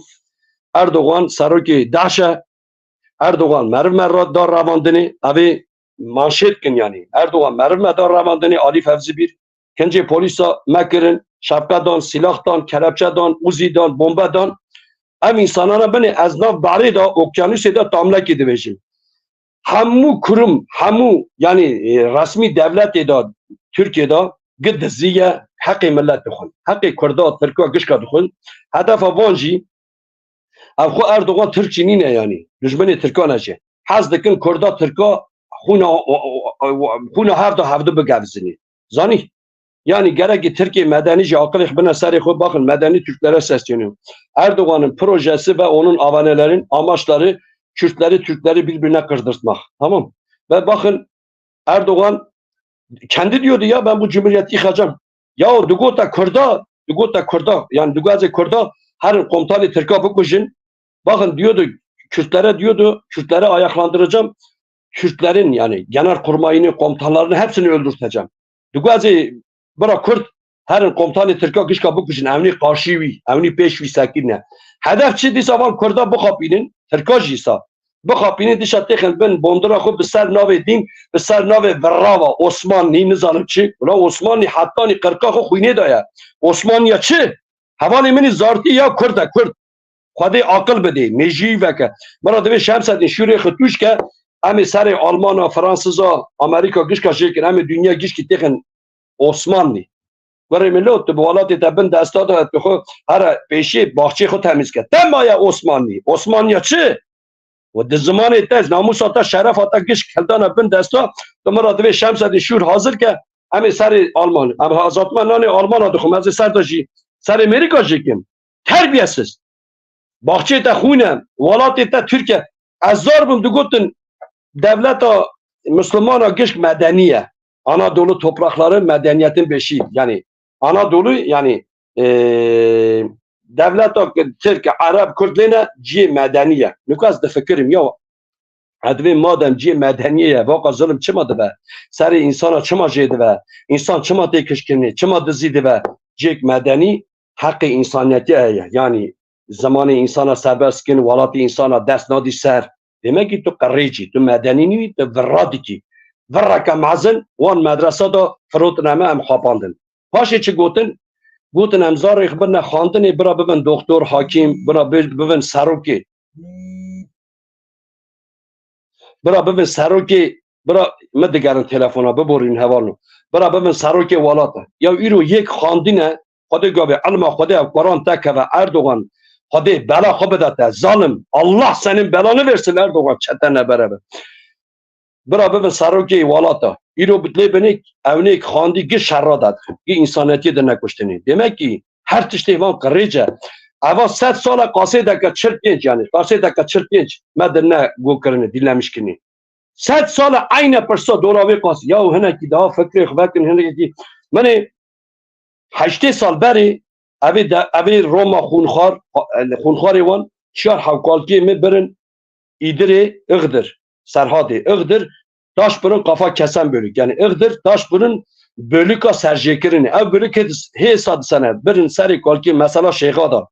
Erdogan serokê DAEŞ e, Erdogan meriv me ra-, da revandinê, evê manşêt kin yanî. Erdogan meriv me da revandinê alî Fevzî Bir. Kincê polîsa me kirin, şapka dan, sîlah dan, kelepçe dan, uzî dan, bombe dan. Em însanana binê ez nav berê de, okyanusê de tamlekê dibêjim. Hemû kurum, hemû, yanî, e, resmî devletê de, Tirkiyê de, gi dizî ye, heqê millet dixwin. Heqê Kurda, Tirka, gişka dixwin. Hedefa van jî, ev xwe Erdogan Tirkçî nîne yanî. Dijminê Tirkan e jî. Hez dikin Kurda, Tirka, xûna, xûna her du hevdu bigevzinî. Zanî? Yani gerekî Tirkê medenî jî aqilê xwe bine serê xwe, bakın, medeni Türklere sesleniyor. Erdoğan'ın projesi ve onun avanelerin amaçları Kürtleri, Türkleri birbirine kırdırtmak. Tamam. Ve bakın, Erdoğan kendi diyordu ya, ben bu cumhuriyeti yıkacağım. Ya o digota Kurda, digota Kurda, yani digazê Kurda, herin komutanê Tirka bikujin. Bakın diyordu, Kürtlere diyordu, Kürtleri ayaklandıracağım. Kürtlerin, yani genelkurmayını, komutanlarını hepsini öldürteceğim. Digazê bira Kurd, herin komutanê Tirka gişka bikujin, ewnî qarşî wî, ewnî pêş wî sekirine. Hedef çi? Dîsa van Kurda bixapînin, Tirka jî sa. Bixapînin, dîsa têxin bin bondira xwe bi ser navê dîn, bi ser navê virava, Osmanlî, nizanim çi. Ula Osmanlî hetanî qirqa xwe xwînê daye. Osmanliya çi? Hevalê min î zartî ya Kurd e, Kurd. Xwedê aqil bidê, mêjiyî veke. Mira divê Şemsedîn Şûrê xwe tûj ke, em ê serê Almana, Fransiza, Amerîka gişka jêkin, em ê dinya gişkî têxin Osmanlî. Gurê min lo, tu bi welatê te bin desta de, tu xwe here pêşiyê baxçê xwe temîz ke. Te maye Osmanlî. Osmanliya çi? Û di zimanê te, namûsa te, şerefa te gişk hildana bin desta, tu mira divê Şemsedîn Şûr hazir ke, em ê serê Alman, em hazatma nanê Almana dixwim, ez ê ser de jî serê Mêrika jêkim. Terbiyesiz. Baxçê te xûn e, welatê te Tirk e. Ez zar bûm digotin, devleta Müslümana gişk medenî ye. Anadolu toprakları medeniyetin beşiği. Yani Anadolu, yani, e, devleta Tirk, Ereb, Kurd lêne ciyê medenî ye. Nika ez difikirim ya, ez divê madem ciyê medeniyê ye, vaka zulm çima dibe? Serê însana çima jê dibe? Însan çima tê kişkinê? Çima dizî dibe? Ciyêk medenî heqê însaniyetê heye. Yanî zimanê însana serbest kin, welatê însana dest nadî ser. Demek ki tu qirêcî, tu medenî nî, tu virra dikî. Virreke mezin wan medresa da firotine me, em xapandin. Paşê çi gotin? Gotin em zarê xwe birine xandinê, bira bibin doktor, hakîm, bira bi-, bibin serokê. Bira bibin serokê, bira, me digerin telefona, biborîn hevalno. Bira bibin serokê welata. Ya îro yek xandine, Xwedê gavê ilma Xwedê ev Quran te keve Erdogan. Xwedê bela xwe bide te, zalim. Allah senin belanı versin Erdogan, çetene berebe. Bira bibin serokê welata. Îro bi lê binêk, ewnêk xandî gi şerra de, gi însanetiyê de nekuştinê. Demek ki her tiştê van qirêc e. Eva sed sal e qasê deke çil pênc, yani qasê deke çil pênc me de ne go kirinê, dinlemiş kirinê. Sed sal e eyne pirsa dora wê qasê. Ya hinekî daha fikrê xwe vekin, hinekî. Min ê heştê sal berê, evê de, evê Roma xûnxar, xûnxarê wan çiyar hewkalkê min birin Îdirê Ixdir, Serhatê Ixdir, taş birin qafa kesen bölük. Yani Ixdir taş birin bölüka serjêkirinê. Ev bölük hê, hê sa di sene birin serê kalkê mesela Şêxa da.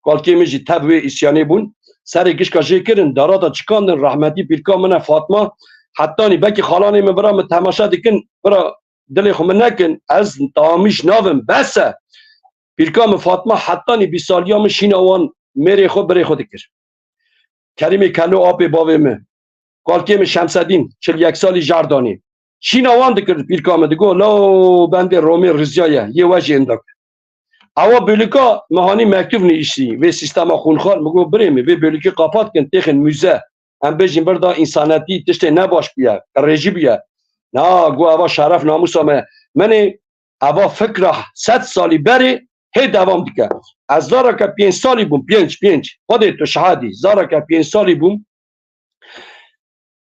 Kalkê min jî tev wê îsyanê bûn. Serê gişka jê kirin, dara da çikandin, rehmetî pîrka min e Fatma. Hetanî belkî xalanê min bira min temaşe dikin, bira dilê xwe min nekin, ez tamîş navim, bes e. Pîrka min Fatma hetanî bîst saliya min şîna wan mêrê xwe birê xwe dikir. Kerîmê Kelo apê bavê min. Kalkê min Şemsedîn, çil yek salî Jardanî. Şîna wan dikir pîrka min, digo, "Lo bendê Romê Rizya ye, yê we jî inda." Ewa bölüka min hanî mektûv nivîsî, vê sîstema xûnxar, min got, "Birê min, vê bölükê qapat kin, têxin müze. Em bêjin birda însanetî tiştê nebaş bûye, qirêjî bûye." Na, got, "Eva şeref namûsa me." Min ê eva fikra sed salî berê hê devam dike. Ez zareke pênc salî bûm, pênc, pênc. Xwedê tu şahidî, zareke pênc salî bûm.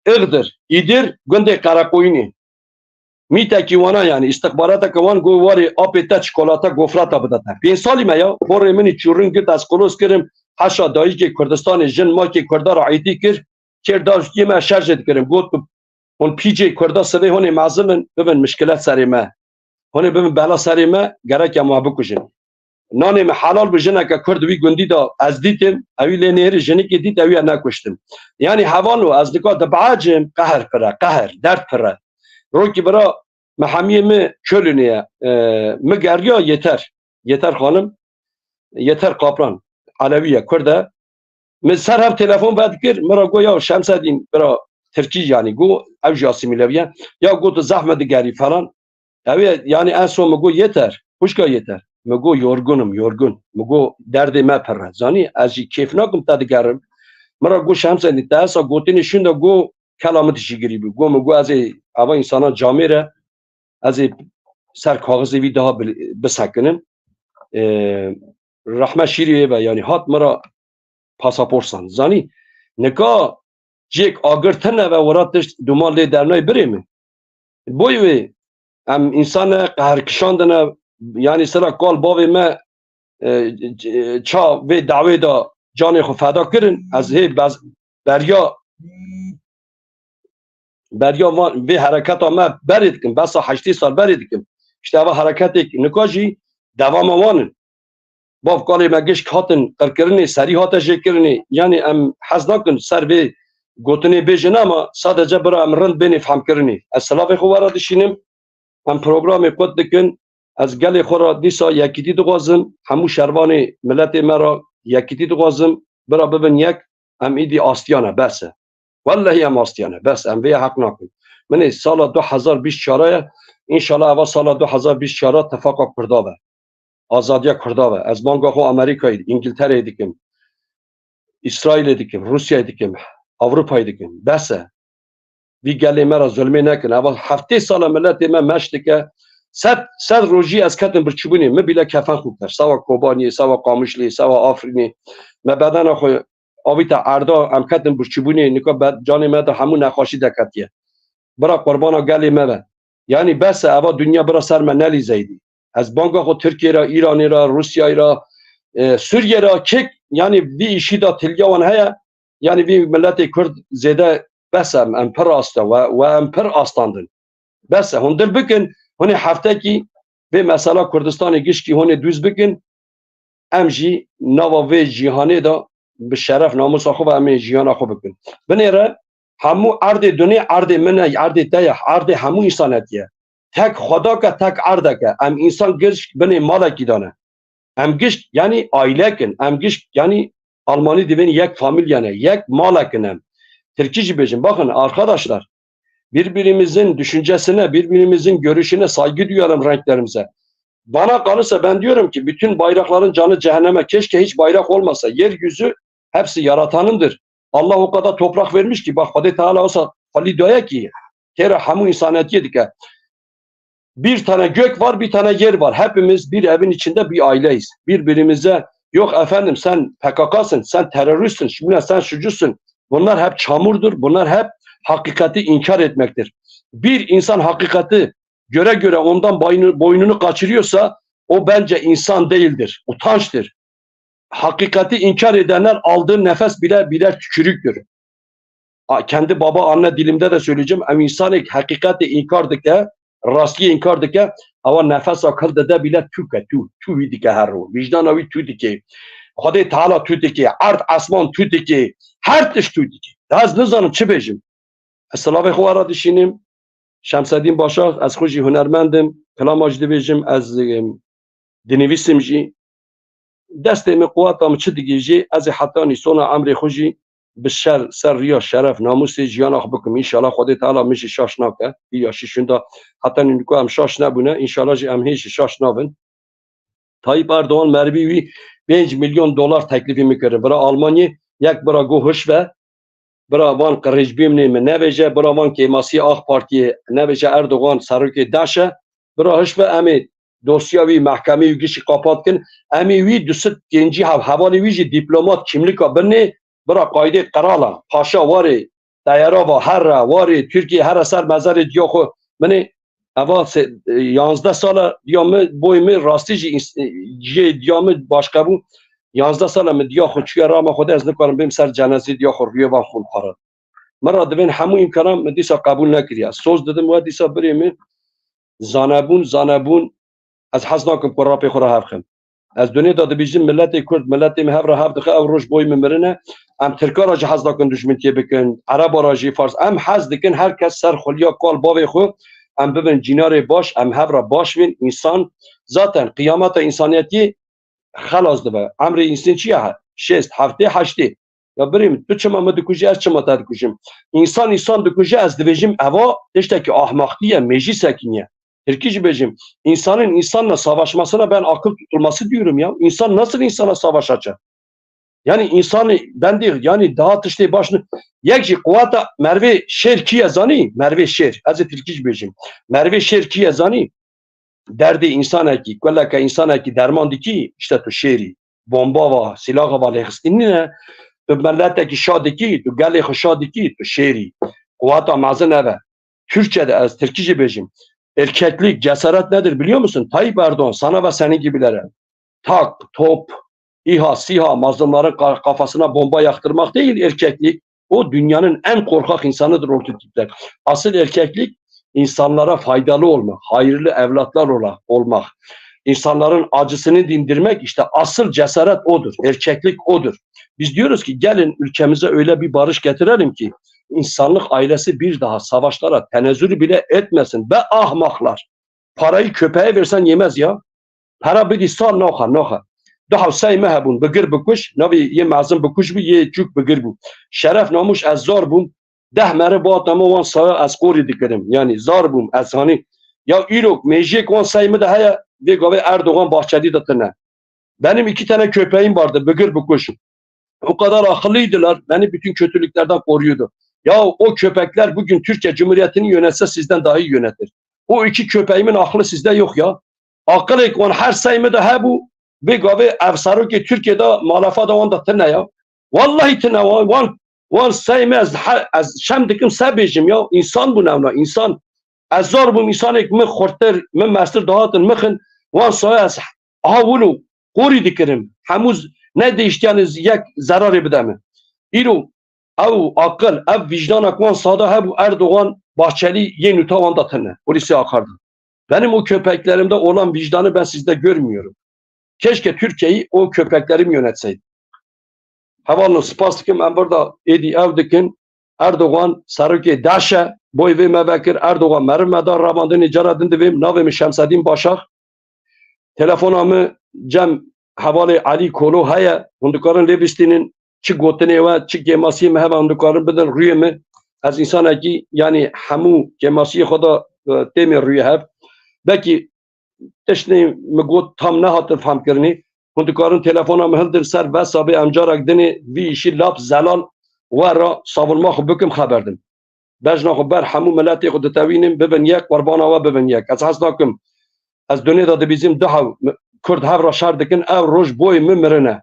Ixdir, Îdir, gundê Qereqoyînê. Mîtekî wana, yani îstixbarateke wan got, "Warê apê te çikolata gofrata bide te." Pênc salî me ya, porê min î çûrin git, ez qilos kirim, heşa dayikê Kurdistanê, jin makê Kurda ra êtî kir, kêr da jî me şerjê dikirim. Got, "Hûn pîcê Kurda sivê hûnê mezin in, bibin mişkilet serê me. Hûnê bibin bela serê me, gerek em we bikujin." Nanê min helal bi jineke Kurd wî gundî de ez dîtim, ewî lê nêrî jinikê dît, ewî ye nekuştim. Yanî hevalno ez nika dibecim, qeher pir e, qeher, derd pir e. Rokî bira, me hemiyê mi Kölnê ye. E, mi geriya Yeter. Yeter Xanim, Yeter Kaplan, Elewî ye, Kurd e. Min ser hev telefon vedikir, min ra got, "Ya Şemsedîn, bira Tirkî yanî," got, ew jî asîmîle bûye. "Ya," got, "tu zehf me digerî," falan. Ew ê, yanî en son min got, "Yeter, xwişka Yeter." Min got, "Yorgun im, yorgun." Min got, "Derdê me pir e." Zanî, ez jî kêf nakim te digerim. Min ra got, "Şemsedîn, te esa gotinê şûnda," got, "kela min tişîgirî bû." Got, min got, "Ez ê ava însana camêr e, ez ê ser kaxizê vî daha bi-, bisekinim." E, rehme şîrê wê be, yanî hat min ra pasaport san. Zanî, nika cêk agir tune ve wira tişt dûma lê dernayê birê min. Boy wê, em însan e, qeher kişandine, yanî sira kal bavê me, e, ça vê dawê de canê xwe feda kirin, ez hê bez-, beriya, beriya van, vê hereketa me berê dikim, besa heştê sal berê dikim. Îşte eva hereketê nika jî dewama wan in. Bav kalê me gişk hatin qirkirinê, serî hate jêkirinê. Yanî em hez nakin ser vê gotinê bêjin, ama sadece bira em rind bênê fehmkirinê. Ez silavê xwe we re dişînim. Em programê qut dikin. Ez gelê xwe re dîsa yekîtî dixwazim. Hemû şervanê miletê me re yekîtî dixwazim. Bira bibin yek. Em îdî astiyan e, bes e. Wellehî em astiyan e, bes, em vê heq nakin. Min ê sala du hezar bîst çar e, înşallah eva sala du hezar bîst çar tifaqa Kurda be. Azadiya Kurda be. Ez banga xwe Amerîkayê, Îngiltereyê dikim. Îsraîlê dikim, Rûsyayê dikim, Ewropayê dikim. Bes e. Vî gelê me re zulmê nekin. Eva heftê sala miletê me meş dike. Sed, sed rojî ez ketim birçîbûnê. Min bîle kefen xwe kir. Sewa Kobaniyê, sewa Qamişlê, sewa Afrînê. Me bedena xwe avîta erda, em ketin birçîbûnê. Nika be-, canê me de hemû nexweşî deketiye. Bira qurbana gelê me be. Yanî bes e, eva dinya bira ser me nelîze îdî. Ez banga xwe Tirkiyê re, Îranê re, Rûsyayê re, e, Sûriyê re, kek, yanî vî îşî de tiliya wan heye, yanî vî miletê Kurd zêde bes e, em, em pir asta we, we em pir astandin. Bes e, hûn dil bikin, hûn ê heftekî vê mesela Kurdistanê gişkî hûn ê dûz bikin, em jî nava vê cîhanê de bi şeref namûsa xwe ve em ê jiyana xwe bikin. Binêre hemû erdê dunê erdê min e, erdê te ye, erdê hemû însanetî ye. Tek Xwedake, tek erdeke. Em însan gişk binê malekî de ne. Em gişk, yanî aîlek in. Em gişk, yanî Almanî divên yek familya ne, yek malek in em. Tirkî jî bêjin. Bakın arkadaşlar, birbirimizin düşüncesine, birbirimizin görüşüne saygı duyalım renklerimize. Bana kalırsa ben diyorum ki bütün bayrakların canı cehenneme, keşke hiç bayrak olmasa. Yeryüzü hepsi yaratanındır. Allah o kadar toprak vermiş ki, bak, Xwedê Teala olsa xwelî daye ki, têra hemû însanetiyê dike. Bir tane gök var, bir tane yer var. Hepimiz bir evin içinde bir aileyiz. Birbirimize, yok efendim, sen P K K'sın, sen teröristsin, şuna sen şucusun. Bunlar hep çamurdur, bunlar hep hakikati inkar etmektir. Bir insan hakikati göre göre ondan boynu-, boynunu kaçırıyorsa o bence insan değildir, utançtır. Hakikati inkar edenler aldığı nefes bile birer tükürüktür. A, kendi baba anne dilimde de söyleyeceğim. Em insanek hakikati inkar dike, rastiyê inkar dike, ewa nefesa kil dide bile tûke, tû, tû wî dike her ro. Vicdana wî tû dike. Xwedê Teala tû dike, erd esman tû dike, her tişt tû dike. Ez nizanim çi bêjim. Ez silavê xwe we re dişînim. Şemsedîn Başak, ez xwe jî hunermend im, kilama jî dibêjim, ez, em, dinivîsim jî. Destê min, quweta min çi digihîjê, ez ê hetanî sona emrê xwe jî bi şer, ser riya şeref, namûsê jiyana xwe bikim. Înşallah Xwedê Teala min jî şaş nake. Vî yaşî şûnda hetanî niko em şaş nebûne. Înşallah jî em hê jî şaş nabin. Tayyip Erdoğan merivî wî pênc milyon dolar teklîfî min kirin. Bira Almanyê yek bira got hiş ve. Bira van qirêcbîmnê min nebêje, bira van kêmasî A K Partiyê nebêje, Erdogan serokê DAIŞ e. Bira hiş ve em ê dosya wî mehkemê wî gişî qapat kin. Em ê wî du sed pêncî hev hevalê wî jî dîplomat kîmlika binê, bira qaydê qirala, paşa warê teyara va herre, warê Tirkiye herre ser mezarê diya xwe. Binê eva se-, yanzdeh sala diya min, boy min rastî jî ins-, cihê diya min başqa bû. Yanzdeh sala min diya xwe çûye rama xwe de, ez nikarim bêm ser cenazê diya xwe rûyê van xwe bixwarin. Min re divên hemû îmkanan min dîsa qebûl nekiriye. Soz didim we dîsa birê min zanebûn, zanebûn, ez hez nakim ku rapê xwe re hevxim. Ez dunê de dibîjim, miletê Kurd, miletê me hev re hev dixe, ew roj boy min mirine. Em Tirka re jî hez nakin dijmintiyê bikin, Ereba re jî, Fars. Em hez dikin her kes ser xuliya kal bavê xwe, em bibin cînarê baş, em hev re baş bin. Însan zaten qiyameta însaniyetî xelas dibe. Emrê însan çi ye? Şêst, heftê, heştê. Ya birê min, tu çima min dikujî, ez çima te dikujim? Însan însan dikuje, ez dibêjim, eva tiştekî ahmaqtî ye, mêjîsekî niye. Tirkî jî bêjim, insanın insanla savaşmasına ben akıl tutulması diyorum ya. İnsan nasıl insana savaşacak? Yani insanı ben diyor, yani daha tiştê baş ne-, yek jî quweta mervê şêr kî ye zanî? Mervê şêr. Ez ê tirkî jî bêjim. Mervê şêr kî ye zanî? Derdê însanekî, kuleke însanekî derman dikî, işte tu şêrî. Bomba va, silaxa va lêxistinî ne. Tu milletekî şa dikî, tu gelê xwe şa dikî, tu şêrî. Quweta mezin ev e. Türkçe'de ez tirkî jî bêjim. Erkeklik, cesaret nedir biliyor musun? Tayyip Erdoğan, sana ve senin gibilere. Tak, top, İHA, SİHA, mazlumların ka-, kafasına bomba yaktırmak değil erkeklik. O dünyanın en korkak insanıdır o tip tipler. Asıl erkeklik insanlara faydalı olmak, hayırlı evlatlar ola-, olmak, insanların acısını dindirmek, işte asıl cesaret odur, erkeklik odur. Biz diyoruz ki gelin ülkemize öyle bir barış getirelim ki insanlık ailesi bir daha savaşlara tenezzülü bile etmesin. Be ahmaklar. Parayı köpeğe versen yemez ya. Para bidî sal naxa, naxa. Du hewsayê me hebûn, bigir bikuş, navê yê mezin bikuş bû, yê çûk bigir bû. Şeref namûş ez zar bûm, deh meriv bihata min wan saya ez qorî dikirim. Yanî zar bûm, ez hanî. Ya îro mêjiyek wan sayê min de heye, vê gavê Erdogan Bahçeli de tine. Benim iki tane köpeğim vardı, bigir bikuş. O kadar akıllıydılar, beni bütün kötülüklerden koruyordu. Ya o köpekler bugün Türkiye Cumhuriyeti'ni yönetse sizden daha iyi yönetir. O iki köpeğimin aklı sizde yok ya. Akılêk wan her sayê min de hebû, vê gavê ev serokê Tirkiyê de malefa da wan da tine ya. Wallahî tine wan, wan, wan sayê min ez, he-, ez şem dikim se bêjim ya. Însan bûn ewna, însan. Ez zar bûm, însanêk min xurtir, min mestir dihatin mixin, wan saya ez aha wilo qorî dikirim. Hemû z-, ne değiştiyan yek zerarê bide min. Îro ew aqil, ev vicdanak wan sada hebû, Erdogan, Bahçeli yê nûta wan da tine. Polîsê axardi. Benim o köpeklerimde olan vicdanı ben sizde görmüyorum. Keşke Türkiye'yi o köpeklerim yönetseydi. Hevalno spas dikim, em vir da êdî ev dikin. Erdogan serokê DAIŞ e, boy vê me vekir, Erdogan meriv me da, revandinê cara din divêm, navê min Şemsedîn Başak. Telefona min cem hevalê Elî Kolo heye, hûn dikarin lê bistînin, çi gotinê we, çi kêmasiyê min hebe hûn dikarin bidin rûyê min. Ez însanekî, yanî hemû kêmasiyê xwe da, e, têmê rûyê hev. Belkî tiştê min got tam nehatin fehmkirinê. Hûn dikarin telefona min hildin ser WhatsAppê, em carek dinê vî îşî lap zelal we re savunma xwe bikim xeber din. Bejna xwe ber hemû miletê xwe ditewînin, bibin yek, qurbana we bibin yek. Ez hez nakim. Ez dunê de dibîzim du hev, Kurd hev re şer dikin, ev roj boyê min mirine.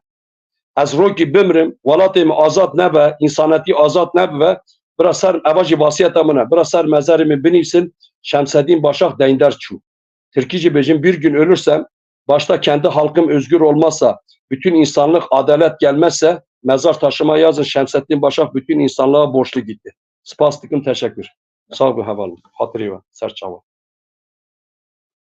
Ez rokî bimrim, welatê min azad nebe, însanetî azad nebibe, bira ser, eva jî vasiyeta min e, bira ser mezerê min binîvsin, Şemsedîn Başak deynder çû. Tirkî jî bêjin, bir gün ölürsem, başta kendi halkım özgür olmazsa, bütün insanlık adalet gelmezse, mezar taşıma yazın, Şemsettin Başak bütün insanlığa borçlu gitti. Spas dikim, teşekkür. Sağ ol heval, xatirê we, ser çawa.